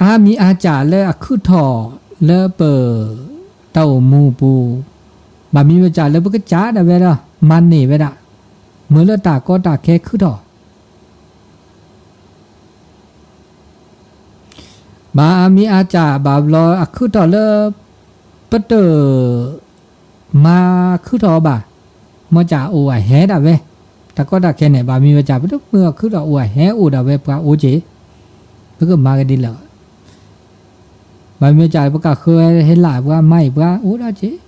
အါမံၤအါစၢ်လၢအခုၣ်ထီၣ်လၢပ တၢ်အိၣ်မူအပူၤ, ဘၣ်မံၤမ့ၢ်စၢ်လၢပကစၢ်ဒၣ်ဝဲဒီး မၤန့ၢ်ဝဲဒၣ် မ့ၢ်လၢတၢ်ကီတၢ်ခဲခုၣ်ထီၣ် ဘၣ်အါမံၤအါစၢ်ဘၣ်ဘျီအခုၣ်ထီၣ်လၢ ပတ မၤခုၣ်ထီၣ်အီၤဘၣ်, မ့ၢ်စၢ်အိၣ်အဟဲဒၣ်ဝဲ, တၢ်ကီတၢ်ခဲန့ၣ် ဘၣ်မံၤဝဲစၢ် ပတမုာ်အီၤခုၣ်ထီၣ်အိၣ်အဟဲအိၣ်ဒၣ်ဝဲပှၤအိၣ်က့ၤ, ပကမၤကဒ်လဲၣ်, ဘၣ်မံၤဝဲစၢ် ပကဃၢဟဲလၢပှၤမၤအံၤပှၤအိၣ်ဒၣ်က့ၤ,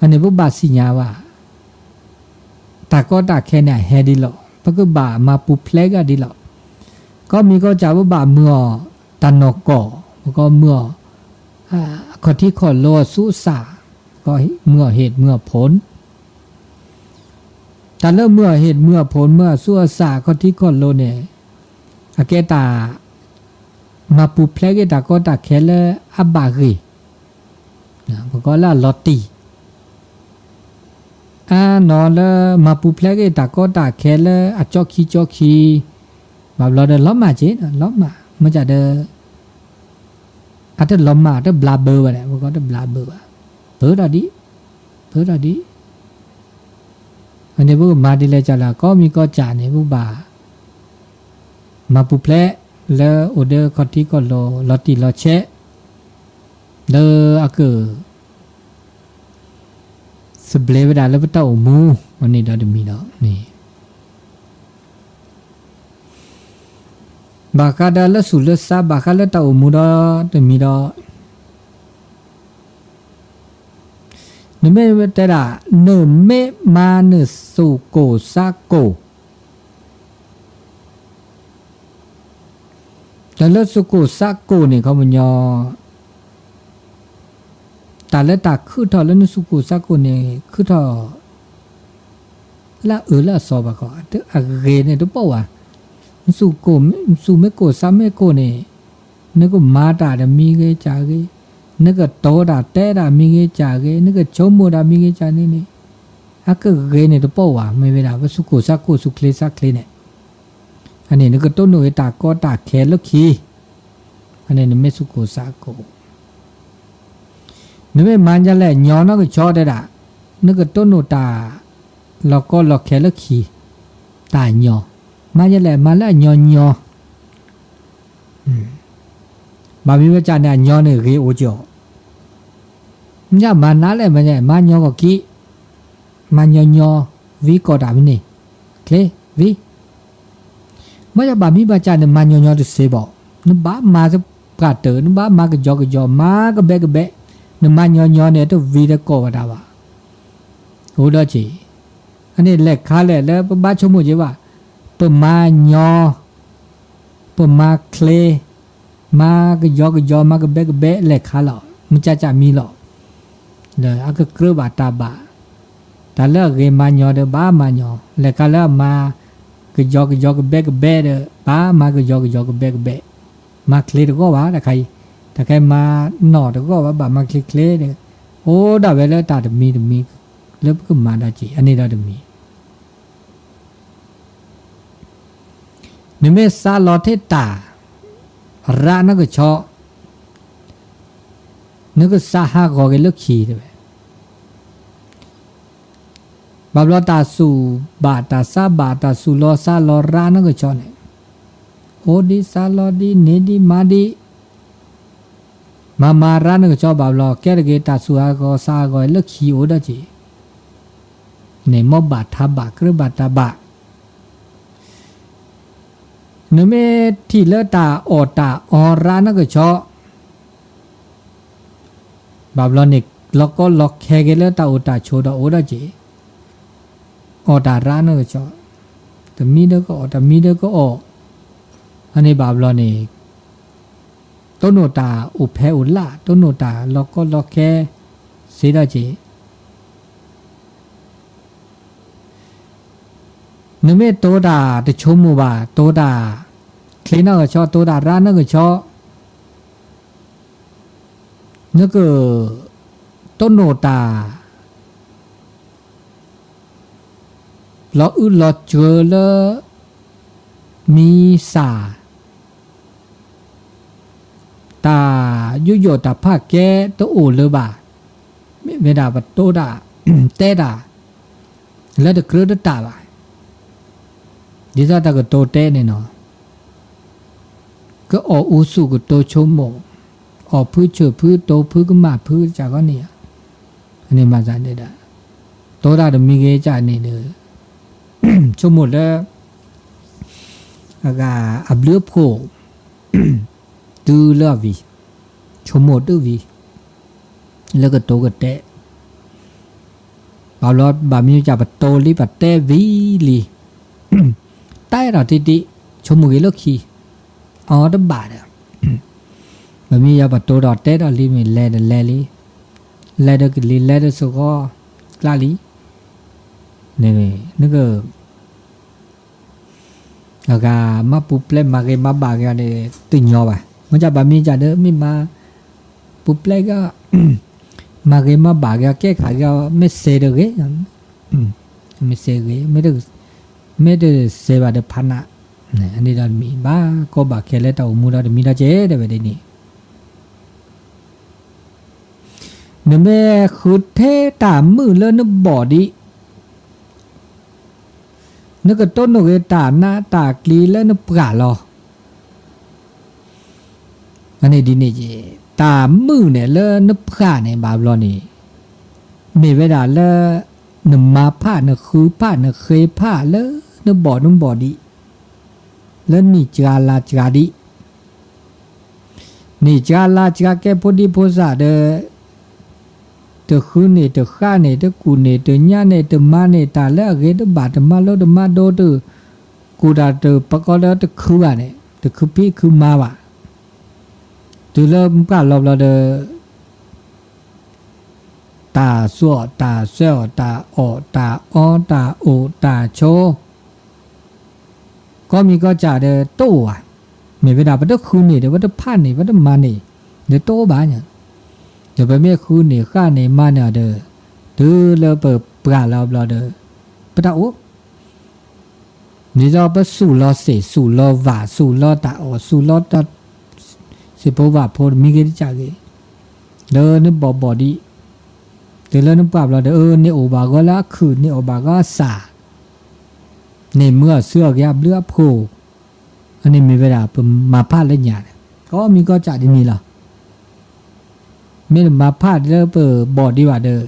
အန့ၣ်ပဘၣ်သ့ၣ်ညါဘၣ် တၢ်ကီတၢ်ခဲန့ၣ်အဟဲဒ်လီၤ, ပကဘၣ်မၤပူၤဖျဲးကဒ်လီၤ, ကီၢ်မံၤကီၢ်စၢ်ပဘၣ်မုာ်အီၤ တၢ်နီၢ်ကီၢ်, ပကမုာ်အီၤ အခီၣ်ထံးခီၣ်လိအသူအသၣ်, မုာ်အီၤဟ့ၣ်မုာ်အီၤဖိ, တၢ်လၢမုာ်အီၤဟ့ၣ်မုာ်အီၤဖိ မုာ်အီၤသူအသၣ် အခီၣ်ထံးခီၣ်လိန့ၣ် အကဲတၢ် မၤပူၤဖျဲးဂ့ၤတၢ်ကီတၢ်ခဲလၢအဘၣ်ဂ့ၤ, ပကိးလၢအလီၤတံၢ်, အနီၢ်လၢမၤပူၤဖျဲးဂ့ၤတၢ်ကီတၢ်ခဲလၢအကၠီခံကၠီခံ, ဘၣ်ဘျီဒီးလီၤမၢ်က့ၤ လီၤမၢ် မ့ၢ်ကဒီး အတလီၤမၢ် တဘျးဘၢဘၣ်န့ၣ် ပကိးတဘျးဘၢဘၣ်, ပၢထီၣ်ဒံး, ပၢထီၣ်ဒံး, အန့ၣ်ပကမၤဒ်လဲၣ်ကလဲၣ် ကီမံၤကီစၢ်န့ၣ် ပကဘၣ် မၤပူၤဖျဲး လၢအိၣ်ဒီးခီၣ်ထံးခီၣ်လိာ် လီၤတံၢ်လီၤဆဲး လၢအက သဘျ့ဝဲဒၣ်လၢပတၢ်အိၣ်မူ အန့ၣ်ဒီးတမံၤဒီးန့ၣ်, ဘၣ်ဃးဒီးလၢသူၣ်လၢသး ဘၣ်ဃးလၢတၢ်အိၣ်မူဒီးတမံၤဒီး, နမ့ၢ်တဲဒၣ် နမ့ၢ်မၤနသူၣ်ကိၢ်သးကိၢ် တၢ်လၢသူၣ်ကိၢ်သးကိၢ်န့ၣ် ခီပညီ တၢ်လၢတၢ်ခုၣ်ထီၣ်လၢနသူၣ်ကိၢ်သးကိၢ်န့ၣ် ခုၣ်ထီၣ် လၢအအၢလၢအသီဘၣ်ခီ အဂ့ၤန့ၣ်တပိာ်ဘၣ်, နသူၣ်ကိၢ် သူၣ်မ့ၢ်ကိၢ်သးမ့ၢ်ကိၢ်န့ၣ် နကမၤတၢ်တမံၤဂ့ၤကၢ်ဂ့ၤ, နကတိၤတၢ်တဲတၢ်မံၤဂ့ၤကၢ်ဂ့ၤ, နကဆိကမိၣ်တၢ်မံၤဂ့ၤကၢ်န့ၣ်န့ၣ်, အကဂ့ၤန့ၣ်တပိာ်ဘၣ် မ့ၢ်ဝဲဒၣ် ပသူၣ်ကိၢ်သးကိၢ်သူၣ်ချ့သးချ့န့ၣ် အန့ၣ် နကတိၢ်နီၣ်ဂ့ၤတၢ်ကီတၢ်ခဲလၢခံ, အန့ၣ်နမ့ၢ်သူၣ်ကိၢ်သးကိၢ်, နမ့ၢ်မၤဒ်လဲၣ်ညီနီၢ်ကဆီတဲဒၣ်, နကတိၢ်နီၣ်တၢ် လီၤကီလီၤခဲလၢခံ, တၢ်ညီ, မၤဒ်လဲၣ် မၤလၢအညီညီ ဘၣ်မ့ၢ်ဝဲကၢ်န့ၣ် အညီန့ၣ်ဂ့ၤအိၣ်ကီး, မ့ၢ်မၤနးလဲၣ် မၤညီကီၢ်ခံ, မၤညီညီ, ဝံကီၢ်တၢ်မနုၤ, ချ့, ဝံ, မ့ၢ်ဘၣ်မ့ၢ်ဘၣ်ကၢ်န့ၣ် မၤညီညီတစ့ဘၣ်, နဘၣ်မၤပှၢ်တၢၢ် နဘၣ်မၤကယီကယီ မၤကဘဲကဘဲ, နမၤညီညီန့ၣ် တဝံတကီၢ်ဘၣ်တၢ်ဘၣ်, အိၣ်ဒီးက့ၤ, အန့ၣ်လဲၤခါလဲၣ်လၢပဘၣ်ဆိကမိၣ်က့ၤဘၣ်, ပမၤညီ ပမၤချ့, မၤကယီကယီ မၤကဘဲကဘဲ လဲၤခါလီၤ မ့ၢ်ကၢ်ကၢ်မံလီၤ, ဒီးအကကြၢးဘၣ်တၢ်ဘၣ်, တၢ်လၢအဂ့ၤမၤညီဒီး ဘၣ်မၤညီ, လဲၤခါလၢအမၤ ကယီကယီကဘဲကဘဲဒီး ဘၣ်မၤကယီကယီကဘဲကဘဲ, မၤချ့တဂီၢ်ဘၣ်တခါအံၤ, တၢ်ခဲမၤနီၢ်တဂီၢ်ဘၣ် ဘၣ်မၤချ့ချ့ဒီး, အိၣ်ဒၣ်ဝဲလၢတၢ်တမံၤတမံၤ လၢပကမၤဒီးက့ၤ အန့ၣ်ဒီးတမံၤ နမ့ၢ်စးလီၤထဲတၢ် ရးနီၢ်ကဆီ, နကစးဟးဂီၤက့ၤလၢခံတဲဝဲ, ဘၣ်ဘျီတၢ်သူၣ်ဘၣ်တၢ်သးဘၣ် တၢ်သူၣ်လီၤသးလီၤရးနီၢ်ကဆီန့ၣ်, အိၣ်ဒံးသးလီၤဒံးန့ၢ်ဒံးမၤဒံး မၤမၤရးနီၢ်ကဆီဘၣ်ဘျီ ကဲထီၣ်က့ၤတၢ်သူၣ်ဟးဂီၤသးဟးဂီၤလၢခံအိၣ်ဒီးက့ၤ, န့ၣ်မ်ဘၣ်ထးဘၣ်ကြၢးဘၣ်တၢ်ဘၣ်, နမ့ၢ်ထံၣ်လၢတၢ်အီၣ်တၢ်အီရးနီၢ်ကဆီ ဘၣ်ဘျီန့ၣ် လီၤကီလီၤခဲက့ၤလၢတၢ်အိၣ်တၢ်ဆိးဒီးအိၣ်ဒီးက့ၤ, အီၣ်တၢ်ရးနီၢ်ကဆီ, တမံၤဒီးကအီၣ် တမံၤဒီးကအီၣ်, အန့ၣ်ဘၣ်ဘျီန့ၣ် တိၢ်နီၣ်တၢ်အိၣ်ဖဲအိၣ်လၢ် တိၢ်နီၣ်တၢ်လီၤကီလီၤခဲ စ့ဒီးက့ၤ နမ့ၢ်တိၢ်တၢ်တဆိကမိၣ်ဘၣ် တိၢ်တၢ်ချ့နီၢ်ကဆီ တိၢ်တၢ်ရးနီၢ်ကဆီ, နက တိၢ်နီၣ်တၢ် လီၤအုၣ်လီၤစၢၤလၢ မံစၢ် တၢ်ယူးယီၣ်တၢ်ဖးကဲတအိၣ်လၢၤဘၣ်, မ့ၢ်ဝဲဒၣ်ပတိၢ်တၢ် တဲတၢ် လၢတကြၢးတတၢ်ဘၣ်, ဒ်သိးတၢ်ကတိၤတဲန့ၣ်နီၤ, ကအီၣ်အူသူၣ်ကတိၤဆိကမိၣ်, အီၣ်ဖုဆိၣ်ဖုတိၤဖုကမၣ်ဖုကစၢ်ဂီၢ်န့ၣ်ဧါ, အန့ၣ်မၤသးဒဲဒၣ်, တိၢ်တၢ်တမံၤဂ့ၤကၢ်န့ၣ်ဒီး ဆိကမိၣ်လၢ အဂၤအဘျုးအဖှိၣ် တုၤလၢအဝံၤ, ဆိကမိၣ်တုၤဝံၤ, လၢကတိၤကတဲ, ဘၣ်ဘျီဘၣ်မ့ၢ်ကၢ်ပတိၢ်လံပတဲဝံၤလံ, တဲဒီးတံၢ်တံၢ်, ဆိကမိၣ်ဂ့ၤလၢခံ, အီတဘၣ်ဒီး, ပမ့ၢ်ယၤပတိၢ်ဒီးတဲဒီးလံမ့ၢ်လဲၤဒီးလဲၤလံ, လဲၤဒီးကလံၤလဲၤဒီးစ့ၢ်ကီး, ကျါလံ, နက အဂၤမၤပူၤဖျဲးမၤဂ့ၤမၤဘၣ်ဂ့ၤန့ၣ် တညီဘၣ်. မ့ၢ်ဘၣ်မ့ၢ်ကဒီး မ့ၢ်မၤ ပူၤပျဲၢ်ကီ မၤဂ့ၤမၤဘၣ်က့ၤ ကဲခးက့ၤ မ့ၢ်စဲးတဂ့ၤ, မ့ၢ်စဲးဂ့ၤ, မ့ၢ်တစဲးဘၣ်ဒီးဖးနး, အန့ၣ်ဒီးတမံၤဘၣ်, ကီဘၣ်ခဲလၢတၢ်အိၣ်မူဒီးတမံၤဒီးကဲ တဲဝဲဒ်န့ၣ် နမ့ၢ်ဃုထဲတၢ်မုာ်လၢနဘီၣ်ဒံး, နကတိၢ်နီၣ်ဂ့ၤတၢ်နးတၢ်ကျံၤလၢနပှၢ်လီၤ. အန့ၣ်ဒ်န့ၣ်က့, တၢ်မုာ်န့ၣ်လၢနပှၢ်န့ၣ်ဘၣ်ဘျီန့ၣ်, မ့ၢ်ဝဲဒၣ်လၢ နမၤဖး နဃုဖး နဃ့ဖးလၢနဘီၣ်နဘီၣ်ဒံး, လၢနံၣ်စှၤလါစှၤဒံး န့ၣ်စှၤလါစှၤကဲဖိဒံဖိသၣ်ဒီး, တဃုန့ၢ်တဃၣ်န့ၢ် တကူၣ်န့ၢ်တညၣ်န့ၢ် တမၤန့ၢ်တၢ်လၢအဂ့ၤ တဘၣ်တမၤလိတမၤဒိ တကူၣ်တၢ်တပကီလၢတခုဘၣ်န့ၣ် တခုဖံးခုမၤဘၣ်. တုၤလၢပှၢ်လီၤဘျီဒီး တၢ်စိာ်တၢ်စဲအီၣ် တၢ်အီၣ်တၢ်အီ တၢ်အိၣ်တၢ်ဆိး ကီၢ်မံၤကီၢ်စၢ်ဒီးတအိၣ်ဘၣ်. မ့ၢ်ဝဲဒၣ်ပတဃုန့ၢ်ဒီး ပတဖးန့ၢ် ပတမၤန့ၢ် ဒီးတအိၣ်ဘၣ်ညါ, ဒီးပမ့ၢ်ဃုန့ၢ်ဃၣ်န့ၢ်မၤန့ၢ်အီၤဒီး, တုၤလၢပပှၢ်လီၤဘျီဒီး, ပတၢ်အိၣ် ဒ်သိးပသူၣ်လီၤသ့ၣ် သူၣ်လီၤဝၣ် သူၣ်လီၤတၢ်အီၣ် သူၣ်လီၤတၢ် စံၣ်ဖိဝၣ်ဖိတမံၤဂ့ၤတကၢ်ဂ့ၤ, လၢနဘီၣ်ဘီၣ်ဒံး, တုၤလၢနပှၢ်ဘျီဒီး အၢ န့ၢ်အိၣ်ဘၣ်ဂီၤလၢအခုၣ် န့ၢ်အိၣ်ဘၣ်ဂီၤအစၢ်, န့ၢ်မုာ်အီၣ်ဆူအီၣ်က့ၤအဘျုးအဖှိၣ်, အန့ၣ်မ့ၢ်ဝဲဒၣ်ပမၤဖးလၢညါန့ၣ် ကီၢ်မံၤကီၢ်စၢ်ဒ်န့ၣ်လီၤ. မ့ၢ်နမၤဖးလၢပဘီၣ်ဒံးဘၣ်ဒီး,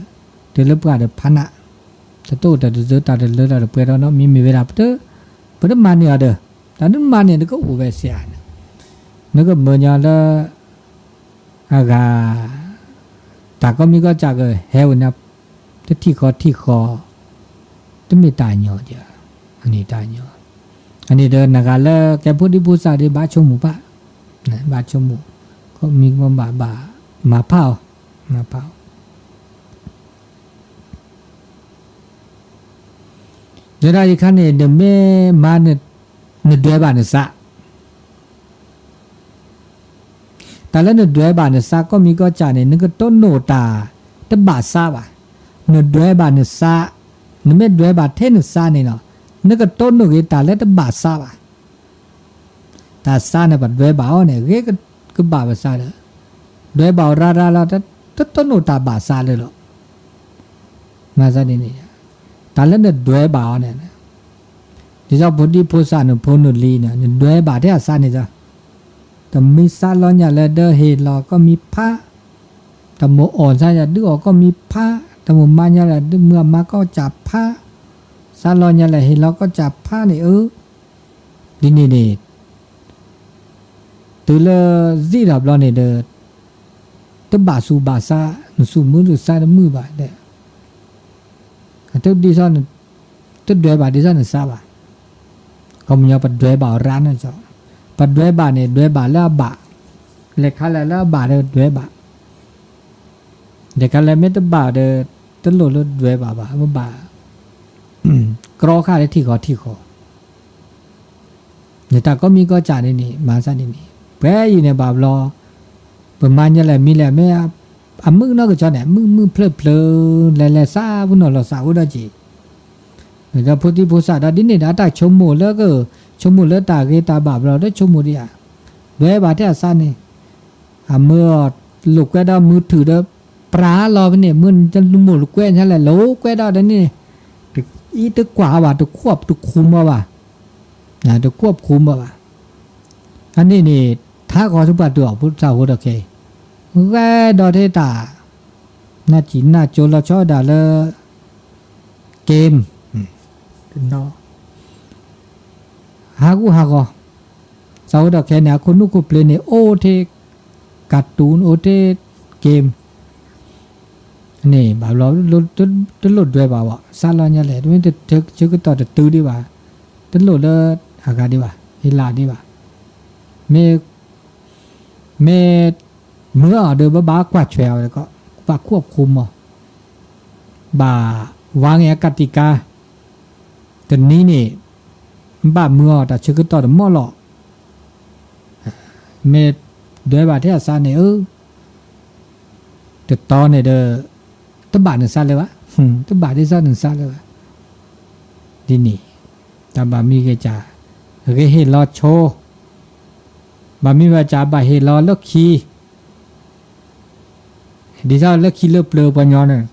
တုၤလၢပှၢ်ဒီးဖးနး, တတအိၣ်တၢ်တစၢ တၢ်တလၢတၢ်တပှဲၤဒီးနီတမံၤ မ့ၢ်ဝဲဒၣ် ပတမၤန့ၢ်အီၤဒီး, တၢ်နမၤန့ၢ်နကအိၣ်ဝဲစ့ဧါန့ၣ်, နကမၢညီလၢ အဂၤ, တၢ်ကီၢ်မံၤကီၢ်စၢ်ကဟဲဝဲန့ၣ်, တထံၣ်ဃီထံၣ်ဃီ, တမ့ၢ်တၢ်ညီ, အန့ၣ်တၢ်ညီ, အန့ၣ်ဒီးနဂၤလၢကဲဖိဒံဖိသၣ်ဒီး ဘၣ်ဆိကမိၣ်ဘၣ်, ဘၣ်ဆိကမိၣ်, ကီၢ်မံၤကီၢ်ဘၣ်ဘၣ်, မၤဖးအီၤ, မၤဖးအီၤ ဒီးဒၣ်ယခါန့ၣ် နမ့ၢ်မၤ, နဒွဲဘၣ်နသး, တၢ်လၢနဒွဲဘၣ်နသး ကီၢ်မံၤကီၢ်စၢ်န့ၣ် နကတိၢ်နီၣ်တၢ်တဘၣ်သးဘၣ်, နဒွဲဘၣ်နသး, နမ့ၢ်ဒွဲဘၣ်ထဲနသးန့ၣ်လီၤ, နကတိၢ်နီၣ်ဂ့ၤတၢ်လၢတဘၣ်သးဘၣ် တၢ်သးန့ၣ် ပဒွဲဘၣ်အီၤန့ၣ် ဂ့ၤကဘၣ်ပသးဒီး, ဒွဲဘၣ်အီၤရၢရၢလီၤ, တတိၢ်နီၣ်တၢ်ဘၣ်သးလၢလီၤ. မၤသးဒ်န့ၣ်, တၢ်လၢနဒွဲဘၣ်အီၤန့ၣ်, ဒ်သိးဖိဒံဖိသၣ်နဖိနလံၤန့ၣ် နဒွဲဘၣ်ထဲအသးန့ၣ်ဒီး, တမ့ၢ်သးလီညါလၢဒၢဟ့ၣ်လီၤကီၢ်မံၤဖး, တမိၣ်အီၣ်သးယၤဒုးအီၣ်ကီၢ်မံၤဖး, တမိၣ်မၤညါလၢဒုးမုၢ်အမါကီၢ်စၢ်ဖး, သးလီညါလၢဟ့ၣ်လီၤကီၢ်စၢ်ဖးန့ၣ်ဧၢ, ဒ်န့ၣ်န့ၣ် တုၤလၢစံၣ်တၢ်ဘျီန့ၣ်ဒီး, တဘၣ်သူၣ်ဘၣ်သး, နသူၣ်မုာ်နသးတမုာ်ဘၣ်ဒီး, ဒ်သိး, တဒွဲဘၣ်ဒ်သိးနသးဘၣ်. ခီပညီပဒွဲဘၣ်အီၤရၢန့ၣ်, ပဒွဲဘၣ်န့ၣ် ဒွဲဘၣ်လၢအဘၣ်, လဲၤခါလဲၣ်လၢအဘၣ်ဒီးဒွဲဘၣ်, လဲၤခါလဲၣ်မ့ၢ်တဘၣ်ဒီး, တလိၣ်လၢဒွဲဘၣ်ဘၣ်, ပဘၣ် ကြီခါလၢထံၣ်ဃီထံၣ်ဃီ နတၢ်ကီၢ်မံၤကီၢ်စဲၣ်န့ၣ်န့ၣ် မၤသးဒ်န့ၣ် ပှဲၤအံၤန့ၣ်ဘၣ်ဘျီ, ပမၤညါလဲၣ်မံၤလဲၣ် မ့ၢ်အမုၣ်နီၢ်ကဆီန့ၣ် မုၣ်မုၣ်ဖျၢၣ်ဖျၢၣ် လဲၤလဲၤသးပူၤနီၢ်လီၤသးအိၣ်ဒီးက့ၤ, ဒီးဖိသံၣ်ဖိသၣ်ဒီးဒ်န့ၣ်ဒီး တၢ်ဆိကမိၣ်လၢက, ဆိကမိၣ်လၢတၢ်ဂ့ၤတၢ်ဘၣ်ဘျီ တဆိကမိၣ်ဒံးဧါ, ဒွဲဘၣ်ထဲအသးန့ၣ် အမၢအီၤလိာ်ကွဲဒီးမုၢ်ထူၣ်ဒီး ပြးလီၤဖဲန့ၣ် မုၢ်တလူၤမိၢ်လိာ်ကွဲညါလဲၣ် လိာ်ကွဲဒီးဒ်န့ၣ်, အံၤတကွၢ်အီၤဘၣ် တခွီၣ်တခူမၢဘၣ်, တခွီၣ်တခူမၢဘၣ်, အန့ၣ်န့ၣ် ထါဂီၤဆူပှၤတုၤအီၤ ဖိသၣ်ဖိဒီးခဲအံၤ, ဂဲၤဒီးထဲတၢ် နၢ်စံၣ်နၢ်ကၠိလီၤဆီဒၣ်လၢ game ဟးဂူာ်ဟးဂီၤ, သးဖိဒီးခဲအံၤန့ၣ် အခိၣ်နူာ်ခိၣ်ပျ့ၤန့ၣ် အိၣ်ထဲ cartoon အိၣ်ထဲ game န့ၣ် ဘၣ်ဘျီ တလိၣ်ဒွဲဘၣ်ဘၣ် စးလီၤညါလဲၣ် တမ့ၢ်ဆၢကတီၢ်တတုၤဒံးဘၣ်, တလိၣ်လၢအဂၤဒံးဘၣ် ဟ့ၣ်လၢ်ဒံးဘၣ်, မ့ၢ် မ့ၢ်မုၢ်အီၤဒီး ဘၣ်ဘၣ်ကွၢ်ဆွဲအီၤဝဲတခီ, ဘၣ်ခွီၣ်ဖိမၢ, ဘၣ်ဝါငဲၤအကတံကါ, တနံၤန့ၣ် ဘၣ်မုၢ်အီၤတၢ်ဆၢကတီၢ်တမီၢ်လီၤ, မ့ၢ် ဒွဲဘၣ်ထဲအသးန့ၣ်ဧၢ, တတီန့ၣ်ဒီး တဘၣ်နသးလၢၤဘၣ်, တဘၣ်ဒ်သိးနသးလၢၤဘၣ်, ဒ်န့ၣ်, တၢ်ဘၣ်မံဂ့ၤစၢ်, ဂ့ၤဟ့ၣ်လီၤဆိ, ဘၣ်မံဘၣ်စၢ်ဘၣ်ဟ့ၣ်လီၤလၢခံ ဒ်သိးလၢခံလၢပျၢၤပှၤညီန့ၣ်,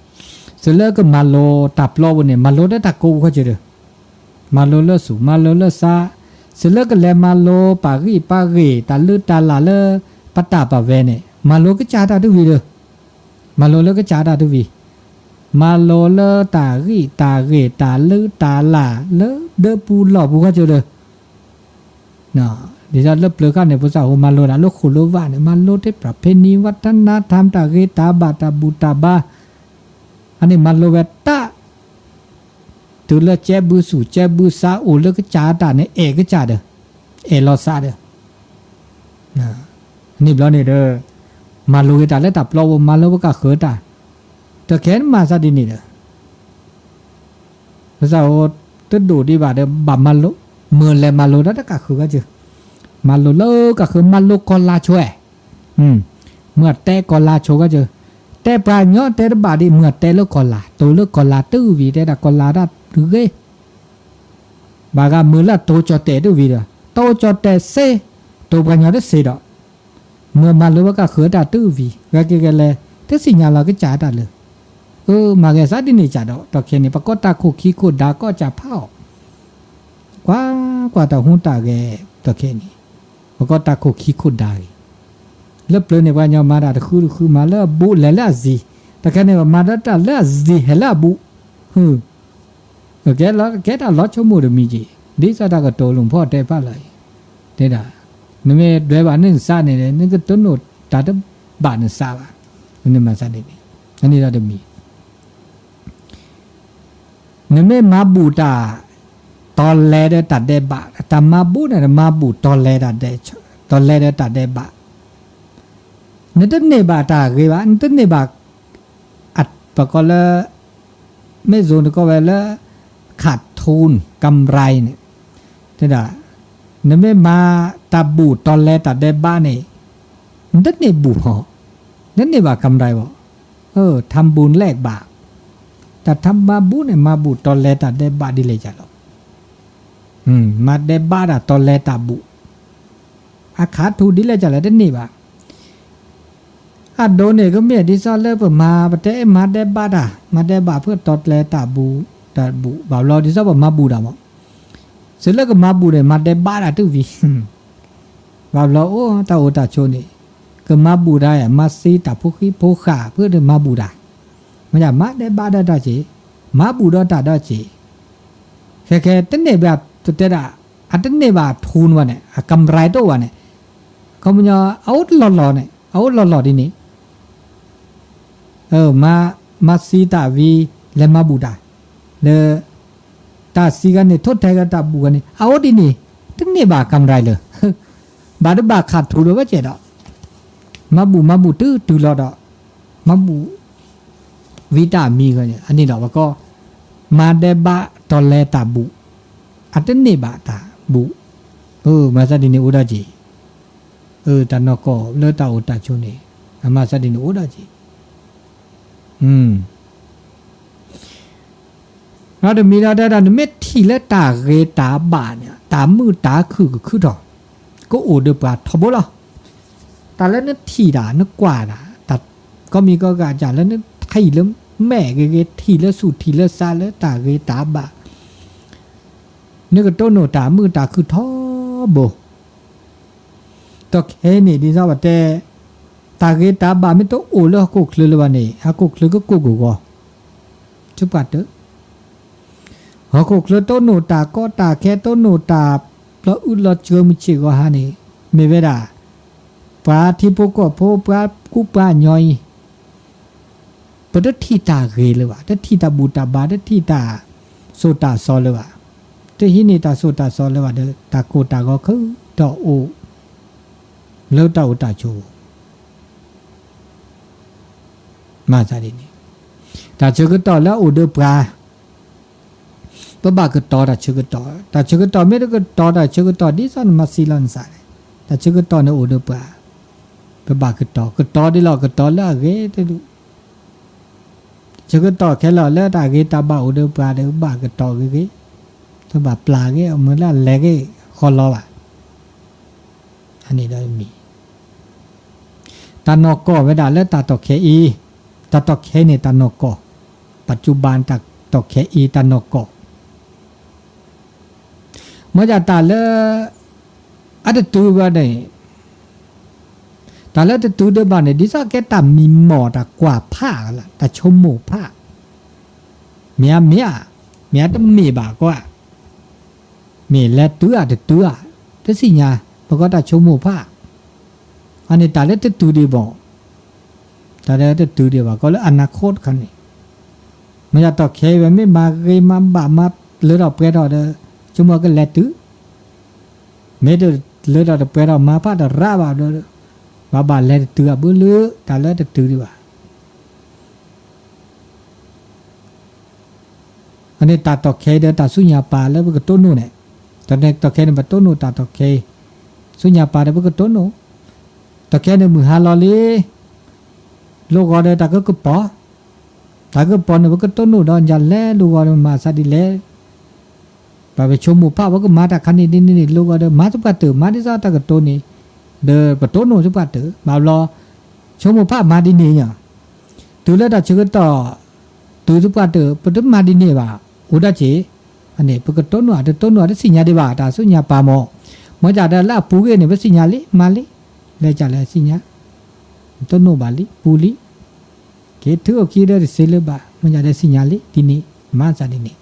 သုးလၢကမၤလိတၢ်ပျီပူၤန့ၣ် မၤလိတၢ်တၢ်ကိးပူၤခီကၢၤဒီး, မၤလိလၢသူၣ် မၤလိလၢသး, သုးလၢကလဲၤမၤလိပာ်ဂံၢ်ပာ်ဂ့ၤ တၢ်လုၢ်တၢ်လၢ်လၢ ပတၢ်ပာ်ဝဲန့ၣ် မၤလိကစၢ်တၢ်တဝံၤဒီး, မၤလိလၢကစၢ်တၢ်တဝံၤ, မၤလိလၢတၢ်ဂံၢ်တၢ်ဂ့ၤ တၢ်လုၢ်တၢ်လၢ် လၢဒၢပူၤလီၢ်ပူၤခီကၢၤဒီး ဒ်သိးလၢပျၢၤခါန့ၣ် ဖိသၣ်ဟိမၤလိတၢ်လၢဃိၣ်လၢဝၣ်န့ၣ် မၤလိတ့ၢ်ပြၢၤဖဲန့ၣ် ဝတနါထၢမ် တၢ်ဂ့ၤတၢ်ဘၣ် တၢ်ဘူၣ်တၢ်ဘါ, အန့ၣ်မၤလိဝဲတၢ်, တုၤလၢကဲဘုသူၣ်ကဲဘုသးအိၣ်လၢကစၢ်တၢ်န့ၣ် အဲၣ်ကစၢ်ဒီး, အဲၣ်လီၤသးဒီး, န့ၣ်ဘျီန့ၣ်ဒီး, မၤလိဂ့ၤတၢ်လၢတၢ်ပျီပူၤ မၤလိပကၢ်ဃုာ်တၢ်, တၢ်ခဲန့ၣ်မၤသးဒ်န့ၣ်ဒီး ပသးအိၣ်တဒိၣ်ဒံးဘၣ်ဒီး ဘၣ်မၤလိ, မုၢ်လဲၤမၤလိဒီးတကၢ်ဃုာ်ခီကၢၤ, မၤလိလၢကၢ်ဃုာ် မၤလိကီၤလၤဆိဧဲ, မုၢ်အတဲကီၤလၤဆိခီကၢၤ, တဲပှၤကညီတဲတဘၣ်ဒံး မုၢ်အတဲလၢကီၤလၤ, တိၤလၢကီၤလၤတဝံၤ တဲဒၣ်ကီၤလၤတၢ်ဂ့ၤ ဘၣ်ဂၤမုၢ်လၢတိၤကၠီၣ်တဲာ်တဝံၤဒီး တိၤကၠီၣ်တဲာ်သ့, တိၤပှၤကညီတသ့ဒီး, မုၢ်မၤလိဝဲကၢ်ဃုာ်တၢ်တဝံၤ ဂဲၤက့ၤဂဲၤလဲၤ တသ့ၣ်ညါလီၤကစၢ်တၢ်လၢ, အၢ မၤဂဲၤသးဒ်န့ၣ်ကၢ်ဒီး တၢ်ခဲန့ၣ် ပကီၢ်တၢ်ခိၣ်ခံခိၣ်ဒါကီၢ်ကၢ်ဖးအီၤ, ကွၢ်ကွၢ်တၢ်ဟူးတၢ်ဂဲၤ တၢ်ခဲန့ၣ်, ပကီၢ်တၢ်ခိၣ်ခံခိၣ်ဒါဂ့ၤ, လၢပျၢၤန့ၣ် ပှၤကညီမၤတၢ်တဃုတဃု မၤလၢအဘူးလဲၤလၢအစံၤ, တၢ်ခဲန့ၣ် ပမၤဒီးတၢ်လၢအစံၤဟဲလၢအဘူး, ကဲလီၤ ကဲတၢ်လီၤဆိကမိၣ်တမံၤက့ၤ, ဒ်သိးတၢ်ကတိၤလူၤဖီၣ်တဲဖးလၢအံၤ, တဲဒၣ်, နမ့ၢ်ဒွဲဘၣ်န့ၢ်နသးန့ၣ် နကတိၢ်နီၣ်တၢ်တဘၣ်နသးဘၣ်, နမၤသးန့ၣ်န့ၣ်, အန့ၣ်ဒီးတမံၤ နမ့ၢ်မၤဘူၣ်တၢ်, တီၤလဲၤဒီးတၢ်ဒဲးဘး, တၢ်မၤဘူၣ်န့ၣ် နမၤဘူၣ်တီၤလဲၤတၢ်ဒဲး, တီၤလဲၤဒီးတၢ်ဒဲးဘး, နတန့ၢ်ဘၣ်တၢ်ဂ့ၤဘၣ်, နတန့ၢ်ဘၣ်, ပကိးလၢ, မ့ၢ်စိၤနကိးဝဲလၢ, ခးထူၣ် ကမ်ရၤန့ၣ်, တဲဒၣ်, နမ့ၢ်မၤတၢ်ဘူၣ်တီၤလဲၤတၢ်ဒဲးဘးန့ၣ်, နတန့ၢ်ဘူၣ်ဟီ, နတန့ၢ်ဘၣ်ကမ်ရၤဘၣ် ထမ်ဘူၣ်လဲၣ်ဘၣ်, တၢ်ထမ်မၤဘူၣ်န့ၣ် မၤဘူၣ်တီၤလဲၤတၢ်ဒဲးဘးဒ်လဲၣ်ကၢ်လီၤ, မၤဒဲးဘးတၢ်တီၤလဲၤတၢ်ဘူၣ်, အခးထူၣ်ဒ်လဲၣ်ကၢ်လီၤတန့ၢ်ဘၣ်, အဒိန့ၣ်ကမ့ၢ်ဒ်သိးလၢပမၤ ပတဲမၤဒဲးဘးတၢ် မၤဒဲးဘးဖုတီၤလဲၤတၢ်ဘူၣ်, တၢ်ဘူၣ် ဘၣ်ဘျီဒ်သိးပမၤဘူၣ်တၢ်မး, သုးလၢကမၤဘူၣ်န့ၣ် မၤဒဲးဘးတၢ်တဝံၤ ဘၣ်ဘျီအိၣ်တၢ်အိၣ်တၢ်ဆိးန့ၣ်, ကမၤဘူၣ်တၢ် မၤသံတၢ်ဖိဃံဖိဃာ် ဖုတမၤဘူၣ်တၢ်, မ့ၢ်မၤဒဲးဘးတၢ်ဒီးစ့ၢ်, မၤဘူၣ်ဒီးတၢ်ဒီးစ့ၢ်, ခဲခဲတန့ၢ်ဘၣ် တတဲဒၣ်, အတန့ၢ်ဘၣ်ထူၣ်ဘၣ်န့ၣ် အကမ်ရၤတအိၣ်ဘၣ်န့ၣ်, ခီပညီ အအိၣ်လီၢ်လီၢ်န့ၣ် အအိၣ်လီၢ်လီၢ်ဒ်န့ၣ် မၤသံတၢ်ဝံၤ လဲၤမၤဘူၣ်တၢ်, လၢ တၢ်သံဂၤန့ၣ် ထိၣ်ထဲဂၤတၢ်ဘူၣ်ဂၤန့ၣ် အအိၣ်ဒ်န့ၣ် တန့ၢ်ဘၣ်ကမ်ရၤလၢၤ, ဘၣ်တဘၣ်ခးထူၣ်ဒီးဝဲကဲဒီး, မၤဘူၣ်မၤဘူၣ်တုၤတုၤလီၤဒီး, မၤဘူၣ် ဝံတၢ်မံၤဂၤန့ၣ် အန့ၣ်ဒီးပကိး, မၤဒဲးဘးတီၤလဲၤတၢ်ဘူၣ်, အတန့ၢ်ဘၣ်တၢ်ဘူၣ်, မၤသးဒ်န့ၣ်အိၣ်ဒီးက့ၤ တၢ်နီၢ်ကီၢ်လၢတၢ်အိၣ်တၢ်ဆိးန့ၣ် အမၤသးဒ်န့ၣ်အိၣ်ဒီးက့ၤ, နီတမံၤဒီးတဲဒၣ် နမ့ၢ်ထံၣ်လၢတၢ်ဂ့ၤတၢ်ဘၣ်န့ၣ် တၢ်မုာ်တၢ်ခုၣ်ကခုၣ်ထီၣ်, ကအိၣ်ဒီးပှၤထီဘိလီၤ. တၢ်လၢနထံၣ်တၢ် နကွၢ်တၢ်, တၢ်ကိးမံၤကိးဂၤ တၢ်လၢနထံၣ်လၢမဲာ်ဂ့ၤဂ့ၤ ထံၣ်လၢသူၣ်ထံၣ်လၢသးလၢတၢ်ဂ့ၤတၢ်ဘၣ် နကတိၢ်နီၣ်တၢ်မုာ်တၢ်ခုၣ်ထီဘိ. တၢ်ခဲအံၤန့ၣ် ဒ်သိးပတဲ, တၢ်ဂ့ၤတၢ်ဘၣ်မ့ၢ်တအိၣ်လၢဟီၣ်ခိၣ်ချၢလၢၤဘၣ်န့ၣ် ဟီၣ်ခိၣ်ချၢကကိၢ်ကဂီၤ, ထုးပှၢ်တၢၢ်, ဟီၣ်ခိၣ်ချၢတိၢ်နီၣ်တၢ်ကီတၢ်ခဲ တိၢ်နီၣ်တၢ်လီၤအုးလီၤစှၤမုၢ်ဆ့ၣ်ဂီၤဟါန့ၣ် မ့ၢ်ဝဲဒၣ် ပှၤထံဖိကီၢ်ဖိ ပှၤကူပှၤကညီအံၤ ပတထံၣ်တၢ်ဂ့ၤလၢၤဘၣ်, တထံၣ်တၢ်ဘူၣ်တၢ်ဘါ, တထံၣ်တၢ်သိၣ်တၢ်သီလၢၤဘၣ်, တဟံးန့ၢ်တၢ်သိၣ်တၢ်သီလၢၤဘၣ်ဒီး တၢ်ကိၢ်တၢ်ဂီၤခုၣ်ထီၣ်အိၣ် လၢတၢ်အိၣ်တၢ်ဆိး မၤသးဒ်န့ၣ်, တၢ်ဆၢကတီၢ်လၢအအိၣ်ဒီးပှၤ ပဘၣ်ကတီၤတၢ်ဆၢကတီၢ်, တၢ်ဆၢကတီၢ်မ့ၢ်တကတီၤတၢ်ဆၢကတီၢ် ဒ်သိးနမၤသံလီၤနသးန့ၣ်, တၢ်ဆၢကတီၢ်န့ၣ်အိၣ်ဒီးပှၤ, ပဘၣ်ကတီၤ, ကတီၤဒ်လီၤ ကတီၤလၢအဂ့ၤတဒူၣ်, ဆၢကတီၢ်ခဲလၢာ်လၢတၢ်ဂ့ၤတၢ်ဘၣ်အိၣ်ဒီးပှၤဒီး ဘၣ်ကတီၤဂ့ၤဂ့ၤ, တဘၣ်ပျၢ်ဂ့ၤအမုာ်လၢအလဲၤဂ့ၤဃီလီၤဘၣ်. အန့ၣ်ဒီးမံၤ တၢ်နီၢ်ကီၢ်ဝဲဒၣ်လၢတၢ်တီၢ်ခဲအံၤ, တၢ်တီၢ်ခဲန့ၣ်တၢ်နီၢ်ကီၢ်, ပၣ်စူၣ်ဘၣ်တၢ်တီၢ်ခဲအံၤတၢ်နီၢ်ကီၢ်, မ့ၢ်ဒ်တၢ်လၢ အတတုၤဘၣ်န့ၣ်, တၢ်လၢတတုၤဒံးဘၣ်န့ၣ် ဒ်သိးကဲတၢ်မံမီၢ်တၢ်ကွၢ်ဖးလၢ တၢ်ဆိကမိၣ်ဖး, မ့ၢ်အမ့ၢ်ဧါ, မ့ၢ်အတမ့ၢ်ဘၣ်ကွၢ်, မ့ၢ်လဲၤတုၤဧါတတုၤဧါ, တသ့ၣ်ညါ, ပကီတၢ်ဆိကမိၣ်ဖး, အန့ၣ်တၢ်လၢတတုၤဒံးဘၣ်, တၢ်လၢတတုၤဒံးဘၣ် ကီးလၢအနၤခိၣ်တခါန့ၣ်, မ့ၢ်ဒ်တီၢ်ခဲအံၤဝဲ မ့ၢ်မၤဂ့ၤမၤဘၣ်မၤလၢထီၣ်ပှဲၤထီၣ်ဒီး ဆိကမိၣ်ကလဲၤတုၤ မ့ၢ်တလၢထီၣ်တပှဲၤထီၣ်မၤဖးတရၣ်ဘၣ်ဒီး ဘၣ်ဘၣ်လဲၤတတုၤအဘၣ်လၢ တၢ်လၢတတုၤဒံးဘၣ်. အန့ၣ်တၢ်တီၢ်ခဲအံၤဒီးတၢ်ဆူညါပၢ်လၢပကတိၢ်နီၣ်န့ၣ်, တၢ်တီၢ်ခဲအံၤန့ၣ် ပတိၢ်နီၣ်တၢ်တီၢ်ခဲအံၤ, ဆူညါပၢ်ဒီးပကတိၢ်နီၣ်, တီၢ်ခဲအံၤန့ၣ်မုၢ်ဟါလီၤလံ, လိၣ်ဂီၤဒီးတၢ်ကကပီၤ, တၢ်ကပီၤန့ၣ် ပကတိၢ်နီၣ်ဒီးယၤလဲၤလိၣ်ဂီၤဒီးမၤအသးဒ်လဲၣ် ဘၣ်ပဆိကမိၣ်ဖး ပကမၤတၢ်ခါန့ၣ်ဒ်န့ၣ်န့ၣ် လိၣ်ဂီၤဒီး မၤသပှၢ်တၢၢ် မၤဒ်သိးတၢ်ကတိၤန့ၣ်, ဒီးပတိၢ်နီၣ်သပှၢ်တၢၢ် ဘၣ်ဘျီ ဆိကမိၣ်ဖးမၤဒ်န့ၣ်ညါ, တုၤလၢတၢ်ဆၢကတီၢ် တုၤသပှၢ်တၢၢ် ပတမၤဒ်န့ၣ်ဘၣ် အိၣ်ဒၣ်က့ၤ, အန့ၣ် ပကတိၢ်နီၣ် အတတိၢ်နီၣ်တသ့ၣ်ညါဒံးဘၣ် တၢ်ဆူညါပၢ်မၢ်, မ့ၢ်ဒ်ဒီးလၢအပူၤဂ့ၤန့ၣ် ပသ့ၣ်ညါလံ မၤလံ, လဲၤကလဲၤသ့ၣ်ညါ, တိၢ်နီၣ်ဘၣ်လံ ပူၤလံ က့ၤထုးအိၣ်ခံဒီးတစ့လၢၤဘၣ် မ့ၢ်ဒ်ဒီးသ့ၣ်ညါလံ ဒ်န့ၣ် မၤသးဒ်န့ၣ်,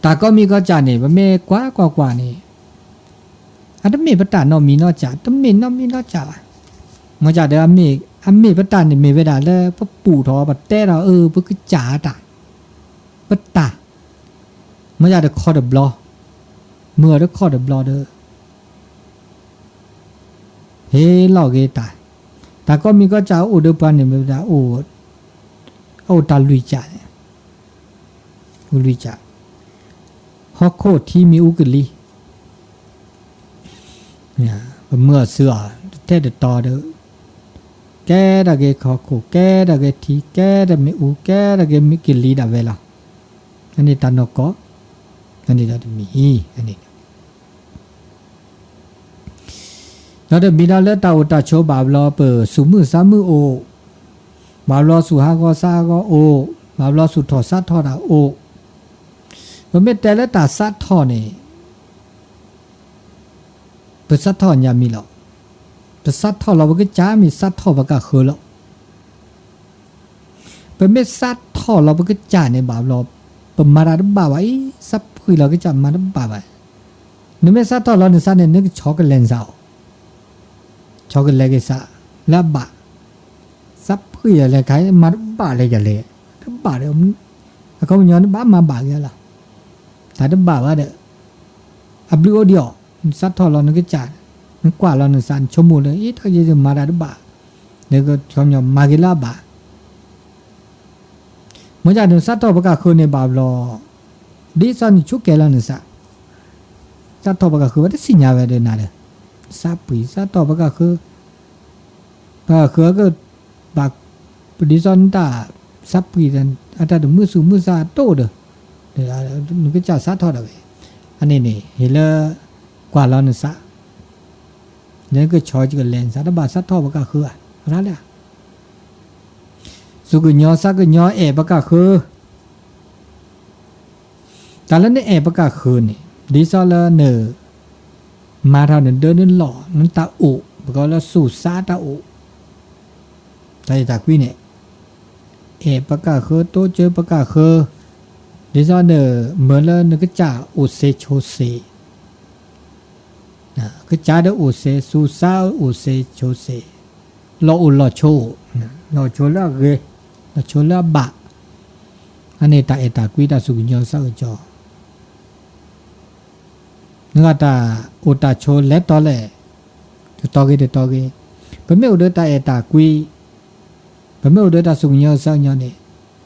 တၢ်ကိးမံၤကိးကၢ်န့ၣ် ပမ့ၢ်ကွၢ်ကွၢ်ကွၢ်န့ၣ်, အတမ့ၢ်ပတၢ်နီတမံၤနီတကၢ် တမ့ၢ်နီတမံၤနီတကၢ်ဘၣ်, မ့ၢ်ဒ်ဒီး အမ့ၢ်ပတၢ်န့ၣ်မ့ၢ်ဝဲဒၣ်လၢပပူၣ်ထီၣ် ပတဲထီၣ်အၢ ပကစၢ်အတၢ်, ပတၢ်, မ့ၢ်ဒ်ဒီးခီတဘျီ, မုၢ်အီၤတခီတဘျီဒီး ဟ့ၣ်လီၤက့ၤတၢ်, တၢ်ကိးမံၤကိးကၢ်အိၣ်ဒီးပှၤန့ၣ် မ့ၢ်ဝဲဒၣ် အိၣ်တၢ်လွံၢ်ကၢ်, အိၣ်လွံၢ်ကၢ်, ဟီၣ်ခိၣ်ထံမ့ၣ်အူကလံၤ, ပမၢအီၤစုအီၤ တထဲတတီၤဒီး ကဲထီၣ်က့ၤဟီၣ်ခိၣ် ကဲထီၣ်က့ၤထံ ကဲထီၣ်မ့ၣ်အူ ကဲထီၣ်က့ၤမ့ၢ်ကလံၤဒၣ်ဝဲလီၤ, အန့ၣ်တၢ်နီၢ်ကီၢ်, အန့ၣ်ဒီးတမံၤအံၤ အန့ၣ် ဒီးတမံၤဒီးလၢတၢ်အိၣ်တၢ်ဆိးဘၣ်ဘျီ ပစူၢ်မုၢ်သးမုၢ်အိၣ်, ဘၣ်ဘျီစူၢ်ဟးဂီၤသးဟးဂီၤအိၣ်, ဘၣ်ဘျီစူၢ်ထီၣ်သးထီၣ်တၢ်အိၣ်, ပမ့ၢ်တဲလၢတၢ်သးထီၣ်န့ၣ် ပသးထီၣ်ညါမံၤလီၤ, ပသးထီၣ်လီၤပကစၢ်မ့ၢ်သးထီၣ်ပကဃၢၤလီၤ ပမ့ၢ်သးထီၣ်လီၤပကစၢ်န့ၣ်ဘၣ်ဘျီ, ပမၤတၢ်တဘၣ်ဘၣ်အံၤ, သးပှံၢ်လီၤကစၢ်မၤတဘၣ်ဘၣ်, နမ့ၢ်သးထီၣ်လီၤနသးန့ၣ် နကဆီကလဲၤနသးအီၤ, ဆီကလဲၤက့ၤသး, လၢအဘၣ်, သးပှံၢ်လီၤလဲၤခါ မၤတဘၣ်လၢယလဲၤ, တဘၣ်ဒီး, အခီပညီနဘၣ်မၤဘၣ်က့ၤလီၤ, တၢ်တဘၣ်ဘၣ်ဒီး, အဘျုးအိၣ်ဒံးအီၤ, နသးထီၣ်လီၤနကစၢ်, နကွၢ်လီၤနသး နဆိကမိၣ်လၢ အ့ တၢ်ယမၤတၢ်တဘၣ်, နကဆီကညီမၤက့ၤလၢအဘၣ် မ့ၢ်ဒ်န့ၣ် သးထီၣ်ပကဃၢၤန့ၣ်ဘၣ်ဘျီ, ဒ်သိးနဆိကဲလီၤနသး, သးထီၣ်ပကဃၢၤဝဲတသ့ၣ်ညါဝဲဒီးနၤဒီး, သးပှံၢ်သးထီၣ်ပကဃၢၤ, ပကဃၢၤကဘၣ်, ပဒ်သိးနတၢ်သးပှံၢ်ဒီး အတၢ်တမုာ်သူၣ်မုာ်သးအတီၢ်ဒီး, နကစၢ်သးထီၣ်ဒၣ်ဝဲ, အန့ၣ်န့ၣ် ဟ့ၣ်လၢ ကွၢ်လီၤနသး လၢကဆီကလဲၤနသး တဘၣ်သးထီၣ်ပကဃၢၤဧါ, ရၣ်လၢ သူၣ်ကညီၤသးကညီၤအဲၣ်ပကဃၢၤ, တၢ်လၢနအဲၣ်ပကဃၢၤန့ၣ် ဒ်သိးလၢန မၤထီၣ်နဒၢနလီၢ် နတၢ်အိၣ် ပကိးလၢသူၣ်သးတၢ်အိၣ်, တၢ်အဲၣ်တၢ်ကွံန့ၣ်, အဲၣ်ပကဃၢၤ တိစၢၤပကဃၢၤ, ဒ်သိးန မၢလၢနကစၢ်အိၣ်စ့ဆိးစ့ ကစၢ်ဒီးအိၣ်စ့ သူၣ်သးအိၣ်စ့ဆိးစ့, လီၢ်အိၣ်လီၢ်ဆိးအိၣ်, လီၢ်ဆိးလၢအဂ့ၤ, လီၢ်ဆိးလၢအဘၣ်, အန့ၣ်တၢ်အဲၣ်တၢ်ကွံတၢ်သူၣ်ကညီၤသးကညီၤ နဂၤတၢ်အိၣ်တၢ်ဆိးလဲၤတီလဲၤ, တတီၤဂ့ၤတတီၤဂ့ၤ, ပမ့ၢ်အိၣ်ဒီးတၢ်အဲၣ်တၢ်ကွံ, ပမ့ၢ်အိၣ်ဒီးတၢ်သူၣ်ကညီၤသးကညီၤန့ၣ်,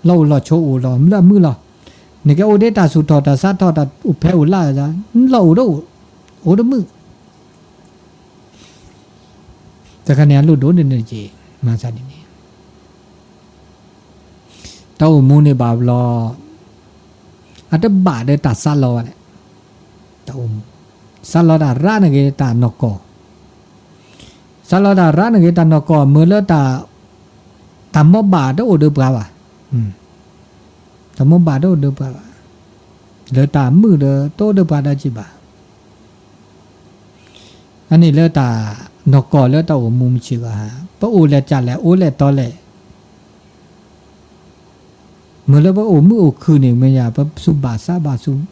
လီၢ်အိၣ်လီၢ်ဆိးအိၣ်လီၤမုၢ်လၢအမုာ်လီၤ. နကအိၣ်ဒီးတၢ်သူၣ်ထီၣ်တၢ်သးထီၣ်တၢ်အိၣ်ဖဲအိၣ်လၢ်, လီၢ်အိၣ်ဒီးအိၣ်, အိၣ်တမုာ်. တခါန့ၣ်အလိၣ်ဒိၣ်န့ၣ်န့ၣ်က့ၤ မၤသးဒ်န့ၣ် တၢ်အိၣ်မူန့ၣ်ဘၣ်ဘျီ အတဘၣ်ဒီးတၢ်စးလီၤဘၣ်န့ၣ်, တၢ်အိၣ်မူ စးလီၤတၢ်ရၣ်န့ၣ်ဂ့ၤတၢ်နီၢ်ကီၢ်, စးလီၤတၢ်ရၣ်န့ၣ်ဂ့ၤတၢ်နီၢ်ကီၢ် မ့ၢ်လၢ တၢ်မိၢ်ဘၣ်တအိၣ်ဒီးပှၤဘၣ်, တၢ်မိၢ်ဘၣ်တအိၣ်ဒီးပှၤဘၣ်, လၢတၢ်မုာ်ဒီးတအိၣ်ဒီးပှၤဒီးက့ၤဘၣ် အန့ၣ်လၢတၢ်နီၢ်ကီၢ်လၢတၢ်အိၣ်မူမုၢ်ဆ့ၣ်ဂီၢ်ဟါ, ပအိၣ်လဲၤကၢ်လဲၣ် အိၣ်လဲၤတီလဲၣ်, မ့ၢ်လၢပအိၣ်မုာ်အိၣ်ခုၣ်န့ၣ် မ့ၢ်ယါ ပစူၢ်ဘၣ်စးဘၣ်စူၢ်,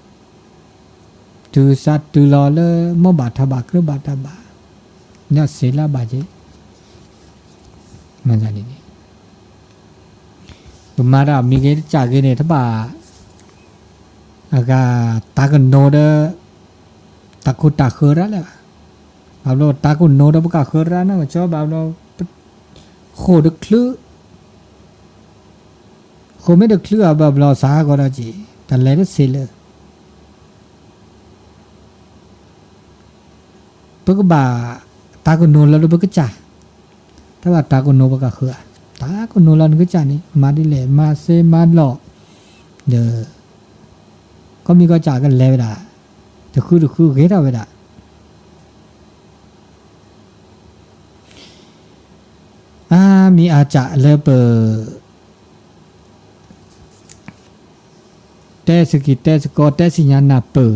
တုၤစးတုၤလီၤလၢမိၢ်ဘၣ်ထးဘၣ်ကြၢးဘၣ်တၢ်ဘၣ်, လၢအစ့လၢအဘၣ်က့ၤ ပမၤတၢ်မံၤဂ့ၤတစၢ်ဂ့ၤန့ၣ် တဘၣ် အဂၤ တၢ်ကနိဒီး တၢ်ခိၣ်တၢ်ဃၢရၣ်လၢၤဘၣ်, ဘၣ်ဘျီတၢ်ကနိဒီးပကဃၢရၣ်နီၢ်ကဆီ ဘၣ်ဘျီ ဃိၣ်တချုး, ဃိၣ်မ့ၢ်တချုးအဘၣ်ဘျီစးဟးဂီၤဒီးက့ၤ တၢ်လဲၤတသ့လၢၤ ပကဘၣ်တၢ်ကနိလီၤလၢပကစၢ်, တဘၣ်တၢ်ကနိပကဃၢဧါ, တၢ်ကနိလီၤနကစၢ်န့ၣ် မၤဒ်လဲၣ် မၤစ့မၤလီၢ်, ဒီး ကီၢ်မံၤကီၢ်စဲၣ်ကလဲၤဝဲဒၣ်, တဃုတဃုဂ့ၤထီၣ်ဝဲဒၣ် အါမံၤအါစၢ်လၢပ တဲစကံၤတဲစကီ တဲစံၣ်ညါနၢ်ပၢၢ်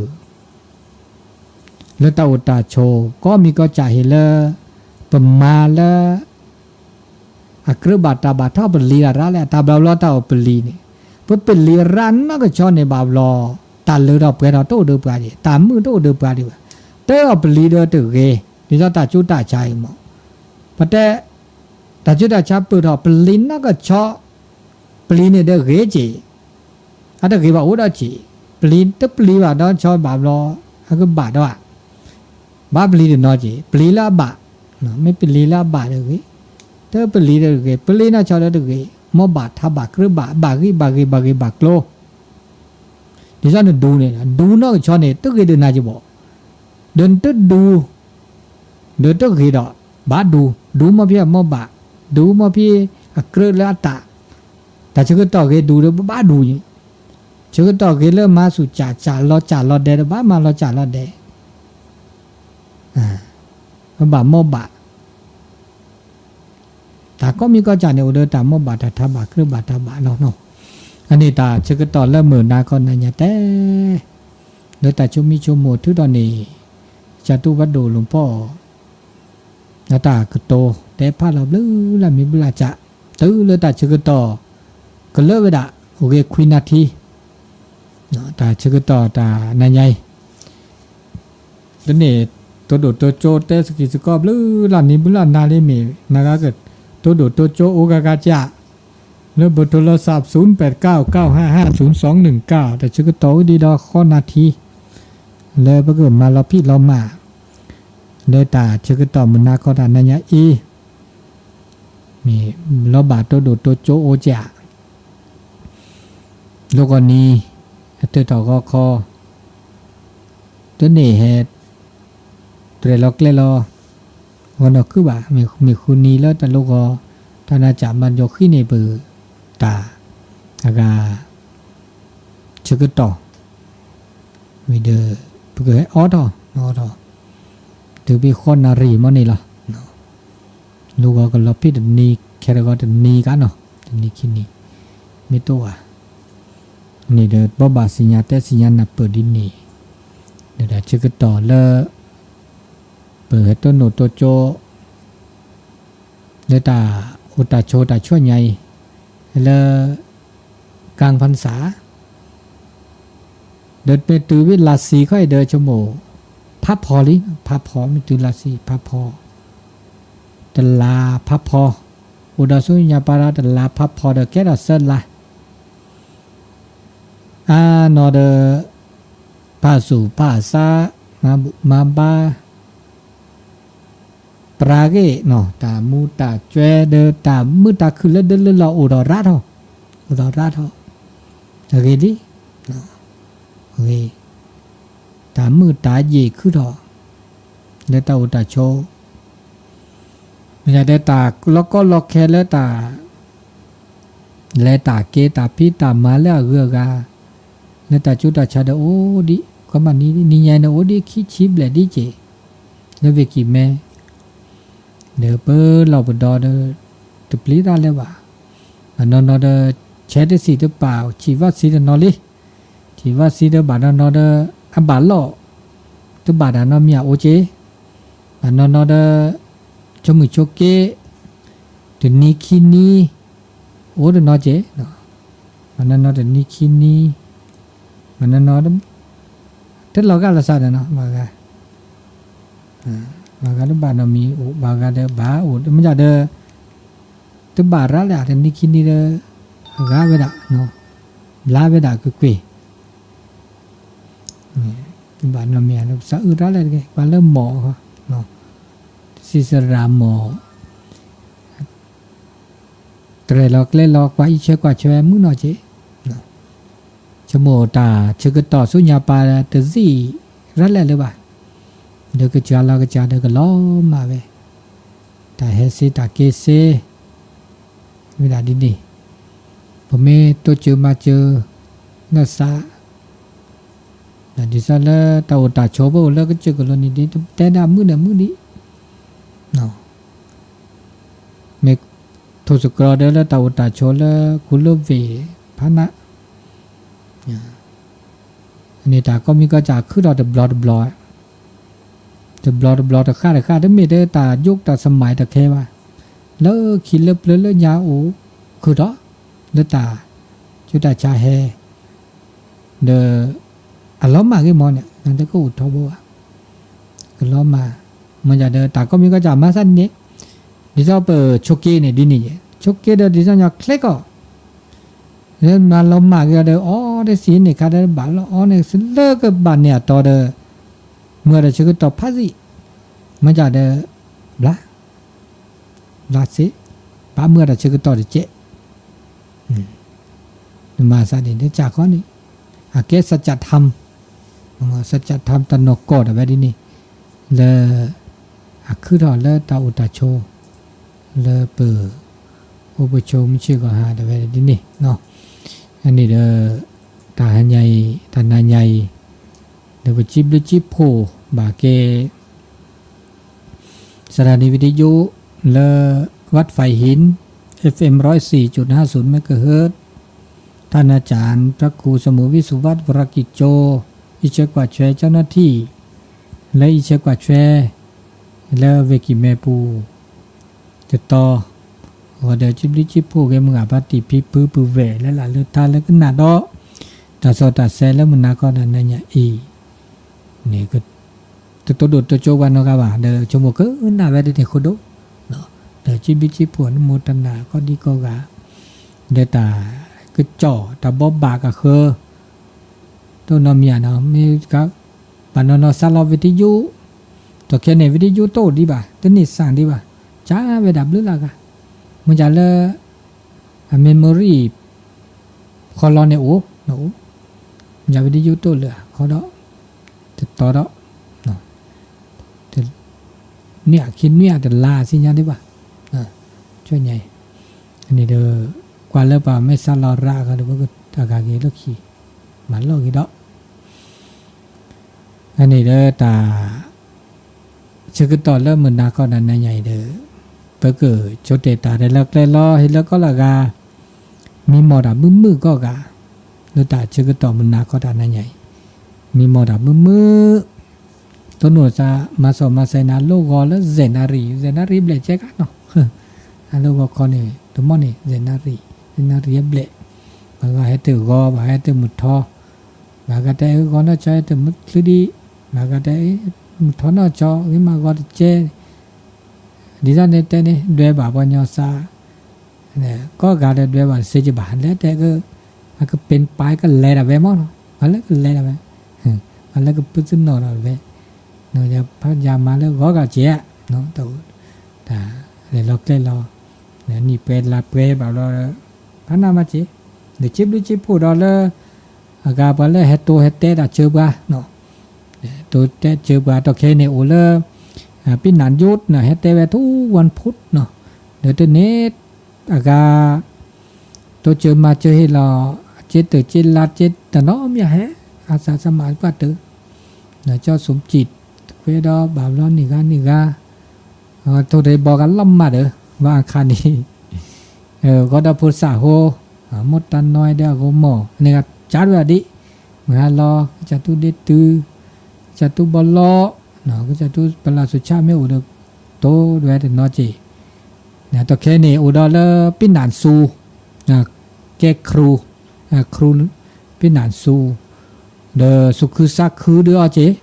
လၢတၢ်အိၣ်တၢ်ဆိး ကီၢ်မံၤကီၢ်စဲၣ်ဟ့ၣ်လၢ ပမၤလၢ အကြၢးဘၣ်တၢ်ဘၣ်ထီၣ်ပလံၤတၢ်ရၣ်လၢ အတၢ်ဘျီဘျီတၢ်အိၣ်ပလံၤန့ၣ်, ပပလံၤရၣ်နီၢ်ကဆီန့ၣ်ဘၣ်ဘျီ တၢ်လၢထီၣ်ပှဲၤထီၣ်တအိၣ်ဒီးပှၤဒံး တၢ်မုာ်တအိၣ်ဒီးပှၤဒံးဘၣ်, တၢ်အီၣ်ပလံၤဒီးတဂ့ၤ ဒ်သိးတၢ်ကၠူတၢ်ဆါအံၤမး, ပတဲ တၢ်ကၠူတၢ်ဆါပၢၢ်ထီၣ် ပလံၤနီၢ်ကဆီ ပလံၤန့ၣ်ဒီးဂ့ၤက့ၤ အတဂ့ၤဘၣ်အိၣ်ဒီးက့ၤ, ပလံၤတပလံၤဘၣ်ဒီးဆီဘၣ်ဘျီ အကဘၣ်ဒီးဧါ, ဘၣ်ပလံၤတနီၤက့ၤ ပလံၤလၢအဘၣ်, မ့ၢ်ပလံၤလၢအဘၣ်ဒီးဂ့ၤ, တပလံၤဒီးဂ့ၤ ပလံၤနီၢ်ကဆီဒီးတဂ့ၤ, မိၢ်ဘၣ်ထးဘၣ်ကြၢးဘၣ် ဘၣ်ဂံၢ်ဘၣ်ဂ့ၤ ဘၣ်ဂ့ၤဘၣ်ကျိၤ ဒ်သိးနဒူန့ၣ် ဒူနီၢ်ကဆီန့ၣ် တဂ့ၤဒုးနၤက့ၤဘၣ်, ဒီးနတဒူ ဒီးတဂ့ၤဒီး ဘၣ်ဒူ, ဒူမ့ၢ်ဖဲအမိၢ်ဘၣ်, ဒူမ့ၢ်ဖဲအကြၢးလၢအတၢ်, တၢ်ဆၢကတီၢ်ဂ့ၤဒူဒီးဘၣ်ဒူ, ဆၢကတီၢ်ဂ့ၤလၢမၤဆူၣ်စၢ် စၢ်လီၤစၢ်လီၤဒဲးဒီးဘၣ်မၤလီၤစၢ်လီၤဒဲး, ပဘၣ်မိၢ်ဘၣ် တၢ်ကီၢ်မံၤကီၢ်စဲၣ်န့ၣ် အိၣ်ဒီးတၢ်မိၢ်ဘၣ်တၢ်ထးဘၣ်ကြၢးဘၣ်တၢ်ဘၣ်လီၤ. အန့ၣ်တၢ်ဆၢကတီၢ်လၢမုၢ်နၤခီနၤညါတဲ, လၢတၢ်ဆိမိၣ်ဆိကမိၣ်ထုးထီၣ်န့ၣ်, ကၢ်တူၢ်ဘၣ်ဒိၣ်လူၤဖီၣ်အီၤ, လၢတၢ်ကတိၤတဲဖးလီၤဘျုးလၢ်မံၤဘျုးလၢ်ကၢ်, တုၤလၢတၢ်ဆၢကတီၢ် ကလၢဝဲဒၣ် အိၣ်ဂ့ၤခွံနၣ်ထံ တၢ်ဆၢကတီၢ်တၢ်နၤညါအံၤ တန့ၢ်တိၢ်ဒိၣ်တိၢ်ကၠိတဲစကံၤစကီဘျုးလၢ်နံၤဘျုးလၢ်နၤလံမ့ၢ် နဂၤကတိၢ်ဒိၣ်တိၢ်ကၠိအိၣ်ဂၤဂၤကၢ်, လၢ เบอร์โทรศัพท์ ศูนย์แปดเก้า เก้าห้าห้า ศูนย์สองหนึ่งเก้า တၢ်ဆၢကတီၢ်ဝဲဒၣ်ဒီးဃီနၣ်ထံ လၢပကမၤလီၤဖံးလီၤမၤ လၢတၢ်ဆၢကတီၢ်မုၢ်နၤခီတၢ်နၤညါအံၤ မ့ၢ်လီၤဘၣ်တိၢ်ဒိၣ်တိၢ်ကၠိအိၣ်ကၢ် လီၢ်ကီၢ်နံၤ အတၢၢ်ထီၣ်ဂီၤခီ တန့ၢ်ဟဲ တြဲၤလီၤကျဲလီၤ ဂီၤနီၢ်ခုၣ်ဘၣ် မ့ၢ်ဃုနံၤလၢတၢ်လီၢ်ဂီၤ တၢ်နၤကၢ်မၤယီၤဃံန့ၣ်ပ တၢ် အဂၤ ဆၢကတီၢ် ဝံၤဒီး ပကဟဲအိးထီၣ် အိးထီၣ် တုၤဖဲဃီနၣ်ရံၣ်မ့ၢ်န့ၣ်လီၤ. လီၢ်ဂီၤကလီၤဖံးတနံၤ ခဲတဂီၤတနံၤကနီၤ တနံၤခံနံၤ မ့ၢ်တအိၣ်ဧါ န့ၣ်ဒီး ဘိးဘၣ်စံၣ်ညါတဲစံၣ်ညါနၢ်ပၢၢ်ဒ်န့ၣ် ဒီးတၢ်ဆၢကတီၢ်လၢ ပဟဲတိၢ်နိၣ်တိၢ်ကၠိ လၢတၢ်အိၣ်တၢ်ဆိးတၢ်ဆူညါအံၤ လၢ ကၣ်ဖၣ်စၣ် ဒီးမ့ၢ်တုၤဝံၤလါဆံခီအံၤဒီးဆိကမိၣ် ဖးဖီလံ ဖးဖီ မ့ၢ်တုၤလါဆံ ဖးဖီ တလါဖးဖီ အိၣ်ဒီးဆူညါပၤဒီးတလါဖးဖီဒီးကဲထီၣ်သၢလါ အါနီၢ်ဒီး ဖးစူၣ်ဖးစါ မၤဘူၣ်မၤဘါ ပြးဂ့ၢ်နီၤ တၢ်မူတၢ်ကွဲဒီးတၢ်မုာ်တၢ်ခုၣ်လၢဒၢလၢလီၢ်အိၣ်ဒီးရးထီၣ် အိၣ်ဒီးရးထီၣ် အဂ့ၢ်လံ ဂ့ၢ် တၢ်မုာ်တၢ်ယ့ၢ်ခုၣ်ထီၣ် လၢတၢ်အိၣ်တၢ်ဆိး ယၤဒီးတၢ်လီၤကီလီၤခဲလၢတၢ် လဲၤတၢ်က့ၤတၢ်ဖံးတၢ်မၤလၢအဂုၤအဂၤ လၢတၢ်ကၠိတၢ်ဆါဒီးအိၣ်ဒံး ကီမးနံၤနံၤညါန့ၣ်အိၣ်ဒံးခံဆံဘျဲၣ်ဒံးက့ၤ လၢဝ့ၢ်ကံၢ်မဲ ဒီးပလီၢ်ပဒီဒီး တပျံၤတၢ်လၢၤဘၣ်. ဘၣ်နီၢ်နီၢ်ဒီး ဆဲးတစံၣ်တပာ် ဆံးဝၣ်စံတနီၤလံ. ဆံးဝၣ်စံဒီးဘၣ်နီၢ်နီၢ်ဒီး အဘၣ်လီၢ် တဘၣ်တၢ်နီတမံၤအအိၣ်က့ၤ ဘၣ်နီၢ်နီၢ်ဒီး ဆိမိၣ်ဆိက့ တနံၤခံနံၤ အိၣ်တနီၤက့ၤ ဘၣ်နီၢ်နီၢ်တနံၤခံနံၤ ဘၣ်နီၢ်နီၢ် တလီၤဂာ်လီၤစးဒီးနီၤ ဘၣ်ဂၤ ဘၣ်ဂၤတဘၣ်နီတမံၤအိၣ် ဘၣ်ဂၤဒီးဘၣ်အိၣ် မ့ၢ်ဒၣ်ဒီး တဘၣ်ရၤလၢအတနံၤခံနံၤဒီး ဂၤဝဲဒၣ် ဘျါဝဲဒၣ်ကွ့ၢ်ကွ့ၢ် တဘၣ်နီတမံၤ ပစးအုၣ်ရၤလၢတဂ့ၤ ပှၤလၢမီၢ် တစံးစရၣ်မီၢ် တြဲၤလီၤကျဲလီၤ ကွၢ်အံးဆၢကွၢ်ဆၢမုၢ်နီၢ်က့ၤ ဆိကမိၣ်တၢ်ဆၢကတီၢ်ဆူညါပၤတစံၣ်ရၤလၢာ်လၢၤဘၣ် ဒီးကစၢ်လီၤကစၢ်ဒီးကလီၤမၢ်ဝဲ တၢ်ဟဲစ့တၢ်က့ၤစ့ ဝဲဒၣ်ဒ်န့ၣ် ပမ့ၢ်တိစၢၤမၤစၢၤ လၢစး ဒ်သိးလၢတၢ်အိၣ်တၢ်ဆိးပအိၣ်လၢကစၢၢ်ကလိန့ၣ်ဒ် တဲဒၣ်မုၢ်ဒီးမုၢ်ဒံး မ့ၢ်ထိၣ်သတြီၤဒီးလၢတၢ်အိၣ်တၢ်ဆိးလၢ ကူလၢဝ့ၢ်ဖးနး န့ၣ်တၢ်ကိးမံၤကိးကၠၢ်ခုၣ်ထီၣ်တဘျီတဘျီ တဘျီတဘျီတဃၣ်တဃၣ် တမ့ၢ်တၢ်ယိးတၢ်စမံးတခဲဘၣ် လၢခံလၢပျၢၤလၢညါအိၣ်ခုၣ်ထီၣ် လၢတၢ်ကၠိတၢ်ဆါဟဲ ဒီး အလီၤမၢ်ဂ့ၤမီၢ်န့ၣ် နတကအိၣ်ထီဘိဘၣ် ကလီၤမၢ် မ့ၢ်ဒၣ်ဒီးတၢ်ကိးမံၤကိးကၠၢ်မၤသးဒ်န့ၣ် ဒ်သိးပဆိးက့န့ၣ်ဒ်န့ၣ်ယဲ ဆိးက့ဒီးဒ်သိးညီချ့ကီၢ် လၢမၤလီၤမၢ်ဂ့ၤဒီး အီတစံးန့ၣ်ခါဒီးဘၣ်လီၤအီန့ၣ် လၢကဘၣ်န့ၢ်အတီဒီး မုၢ်ဒီးဆၢကတီၢ်ဖးစံး မ့ၢ်ဒၣ်ဒီး ဘျါ ဘျါစ့ ဘၣ်မုၢ်ဒီးဆၢကတီၢ်တကဲး နမၤသးဒ်န့ၣ် ကၢ်ခီန့ၣ် အကဲ สัจธรรม สัจธรรม တၢ်နီၢ်ကီၢ်တၢ်ဝဲဒ်န့ၣ် လၢ အခုၣ်ထီၣ်လၢတၢ်အိၣ်တၢ်ဆိး လၢပ အိၣ်ပဆိးမုၢ်ဆ့ၣ်ဂီၤဟါတၢ်ဝဲဒ်န့ၣ် အန့ၣ်ဒီး တၢ်ဟါညါအံၤ တၢ်နၤညါအံၤ ဒီးပစံးဘျုးစံးဖှိၣ်ဘၣ်ကဲ สถานีวิทยุ လၢ วัดฝายหิน เอฟเอ็ม ร้อยสี่จุดห้าศูนย์เมกะเฮิรตซ์ ท่านอาจารย์พระครูสมุทรวิสุวัฒน์ วรกิจโจ အံးဆၢကွၢ်ဆၢ เจ้าหน้าที่ လၢအံးဆၢကွၢ်ဆၢ လၢဝ့ၢ်ကံၢ်မဲပူၤ တတီၤ အဂီၢ်ဒီး စံးဘျုးစံးဖှိၣ်ဂ့ၤမုၢ်ဂၢ်ဖါတံၢ်ဖံဖုပုၢ်ဝဲၢ်လၢ်လၢ်လၢတၢ်လၢကနၣ်ဒီး တၢ်စီတၢ်ဆှံလၢမုၢ်နၤခီတၢ်နၤညါအံၤ န့ၣ် တတိၢ်ဒိၣ်တိစၢၤပှၤနီတဂၤဘၣ် ဒီးဆိကမိၣ်ကနၣ်ဝဲဒ်န့ၣ်ဃိဒိၣ် ဒီးစံးဘျုးစံးဖှိၣ်အနုမောทနာ ကိးဒံကိးဂၤ ဒီးတၢ်ကစီၣ်တၢ်ဘိးဘၣ်ကဃၢၤ တအိၣ်နီတမံၤဧါနီၤ မ့ၢ် ဘၣ်နီၢ်နီၢ်စးလီၤ วิทยุ ဒီးခဲန့ၣ် วิทยุ တအိၣ်ဒံးဘၣ် တန့ၢ်စၢ်ဒံးဘၣ် ကၢ်ဝဲဒၣ်ဘျုးလၢ်ဂၤ မ့ၢ်ဒၣ်လၢ အ memory ခီလီၤန့ၣ်အိၣ် နအိၣ် မ့ၢ်ဒၣ် วิทยุ တအိၣ်လၢၤ ခီဒီး တတီၤဒီး နွံအခံနွံအတလါစံညါဒံးဘၣ် ကၠိညါအံၤ န့ၣ်ဒီး ကွၢ်လၢပှၤမ့ၢ်စးလီၤရၤအဂၤဒီး ပကအဂၤက့ၤလၢခံ မၤလီၢ်ဂ့ၤဒီး အန့ၣ်ဒီးတၢ် ဆၢကတီၢ်လၢမုၢ်နၤခီတၢ်နၤညါအံၤဒီး ပကဆိတဲာ်တၢ်ဒီးလၢကျဲလီၤ ဟ့ၣ်လၢကီၢ်လၢအဂၤ မံမီၢ်တၢ်မုာ်မုာ်ကိးဂၤ လၢတၢ်ဆၢကတီၢ်မုၢ်နၤခီတၢ်နၤညါအံၤ မံမီၢ်တၢ်မုာ်မုာ် တိၢ်နီၣ်သး မၤစီၣ်မၤဆဲးနၤ အလိၣ်ဂီၤလၢ စဲးနၣ်ရံၣ် စဲးနၣ်ရံၣ်ဘျဲၣ်ကဲကါနီၤ အလိၣ်ဂီၤခီန့ၣ် တမီၢ်န့ၣ် စဲးနၣ်ရံၣ် စဲးနၣ်ရံၣ်အဘျဲၣ် ဘၣ်ဂၤဟဲတၢၢ်ဂီၤ ဘၣ်ဂၤဟဲတၢၢ်မုၢ်ထီ ဘၣ်ဂၤတဲအၢဂီၤနီၢ်ကၠီဟဲတၢၢ်မုၢ်ချံဒံး ဘၣ်ဂၤတဲအၢ မုၢ်ထီနီၢ်ကၠီ ဂ့ၤမးဂီၤတကဲ ဒ်သိးန့ၣ်တဲန့ၣ် ဒွဲဘၣ်ပှၤညီစး ကိးဂၤဒီးဒွဲဘၣ်တစ့ကဘၣ် လဲၤတဲက အကပ့ၤပာ်ကလဲၤဒၣ်ဝဲမီၢ်နီၤ ပှၤလၢကလဲၤဒၣ်ဝဲ ပှၤလၢကပၢၢ်တနီၤဒီးဝဲ ဖးယၤမၤလၢဂီၤဂၤကဲး တၢ်လဲၤလီၤကျဲလီၤ နံၣ်ပှဲၤလါပှဲၤဘၣ်ဘျီ ဖးနးမးက့ၤ ဒီးစံးဘျုးစံးဖှိၣ်ဒီးလၢ အဂၤပှၤလၢဟဲတိၤဟဲတဲတၢ်စၢၤပှၤ တိၤတဲစၢၤပှၤ ဒီးခဲအံၤန့ၣ်အိၣ်လၢ ပံၣ်နၢ်ယိးန့ၣ် ဟဲတဲဝဲထူဝၣ်ဖုၣ်နီၤ, ဒီးတန့ၢ်အဂၤ တိစၢၤမၤစၢၤဟ့ၣ်လီၤ စ့တၢးစ့လါစ့တနီၤမ့ၢ်ဟဲ အစးစမးပှၢ်တၢၢ်, ကၠီၣ်စိမ်စံး တခွဲဒီးဘၣ်ဘျီန့ၢ်ဂၤန့ၢ်ဂၤ, ထိၣ်ရ့ဘီကလီၢ်မးဒီး ဝဲအခါန့ၣ် ဂီၤဒီးဖိသၣ်ဟိ မိၢ်တၢ်နီဒီးအဂီၢ်မီၢ် န့ၣ်ဂၤကၠးဒ်ဝဲဒၣ်ဒ် မုၢ်ဟါလီၤ ကစၢ်တူၢ်ဒ့တုၤ ကစၢ်တူၢ်ဘီလီၢ် ကစၢ်တူၢ်ပလၢ်စိၤဆၣ်မ့ၢ်အိၣ်ဒီး တိၢ်ဒ်ဝဲတနီၤက့ၤ, တခဲန့ၣ် အိၣ်ဒီးလၢပံၣ်နၢ်စူၤ ကဲခရူ ခရူ ပံၣ်နၢ်စူၤ ဒီးသူၣ်ခုသးခုဒုးအီၤက့ၤ,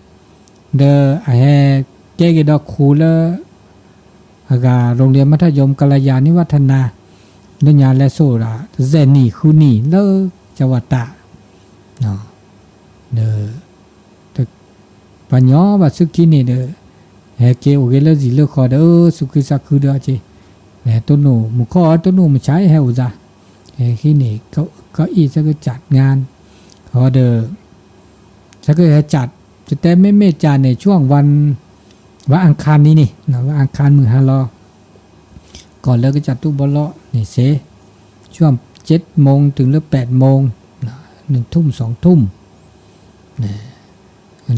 ဒီးအဟဲကဲက့ၤဒီးခူလၢ အဂၤ โรงเรียนมัธยมกัลยาณิวัฒนา လၢညါလဲၤဆိၣ်ဒၣ် တစဲးနံၣ်ဃုနံၣ်လၢ ကၠဝတး ဒီး ပှၤညီဘၣ်ဆူခံန့ၣ်ဒီး ဟဲက့ၤအိၣ်ဂ့ၤလၢစံာ်လၢဃီဒီး သူၣ်ခုသးခုဒီးက့ၤ, တိၢ်နီၣ်မူခိၣ် တိၢ်နီၣ်မူဆါ ဟဲအိၣ်စၢ်, ဟဲခံန့ၣ် ကီၢ်အံၤ ဆၢကစၢ်ငါ အဃိဒီး ဆၢကဟဲကၢ် တတဲမ့မ့ၢ်ကၢ်န့ၣ် ช่วงวัน วันอังคารန့ၣ်န့ၣ် วันอังคารမုၢ်ဟါလီၤ ကီၢ်လၢကစၢ်တူၢ်ဘီလီၢ်န့ၣ်စ့ၢ်, ช่วงเจ็ดโมง တုၤလၢ แปดโมง နံၣ်ထူၣ် สองทุ่ม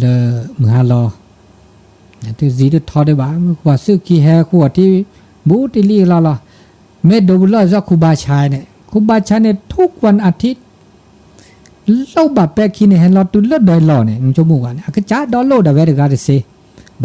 လၢမုၢ်ဟါလီၤ တစံးတထီဒံးဘၣ် မ့ၢ်ကွၢ်ဆူၣ်ခံဟဲဃုအီၤထံ ဘူးတံၢ်လံလီၤလီၤ, မ့ၢ်ဒိးဘုလီၢ်စီၤ ครูบาชายန့ၣ် ครูบาชายန့ၣ် ทุกวันอาทิตย์ လီၢ်ဘၣ်ပဲခံန့ၣ် ဟဲလီၤတုၤလၢဒွဲၣ်လီၢ်န့ၣ် နဆိကမိၣ်ဘၣ်န့ၣ် အကစၢ်ဒီလိၣ်ဒၣ်ဝဲတဂၤတစ့ၢ်,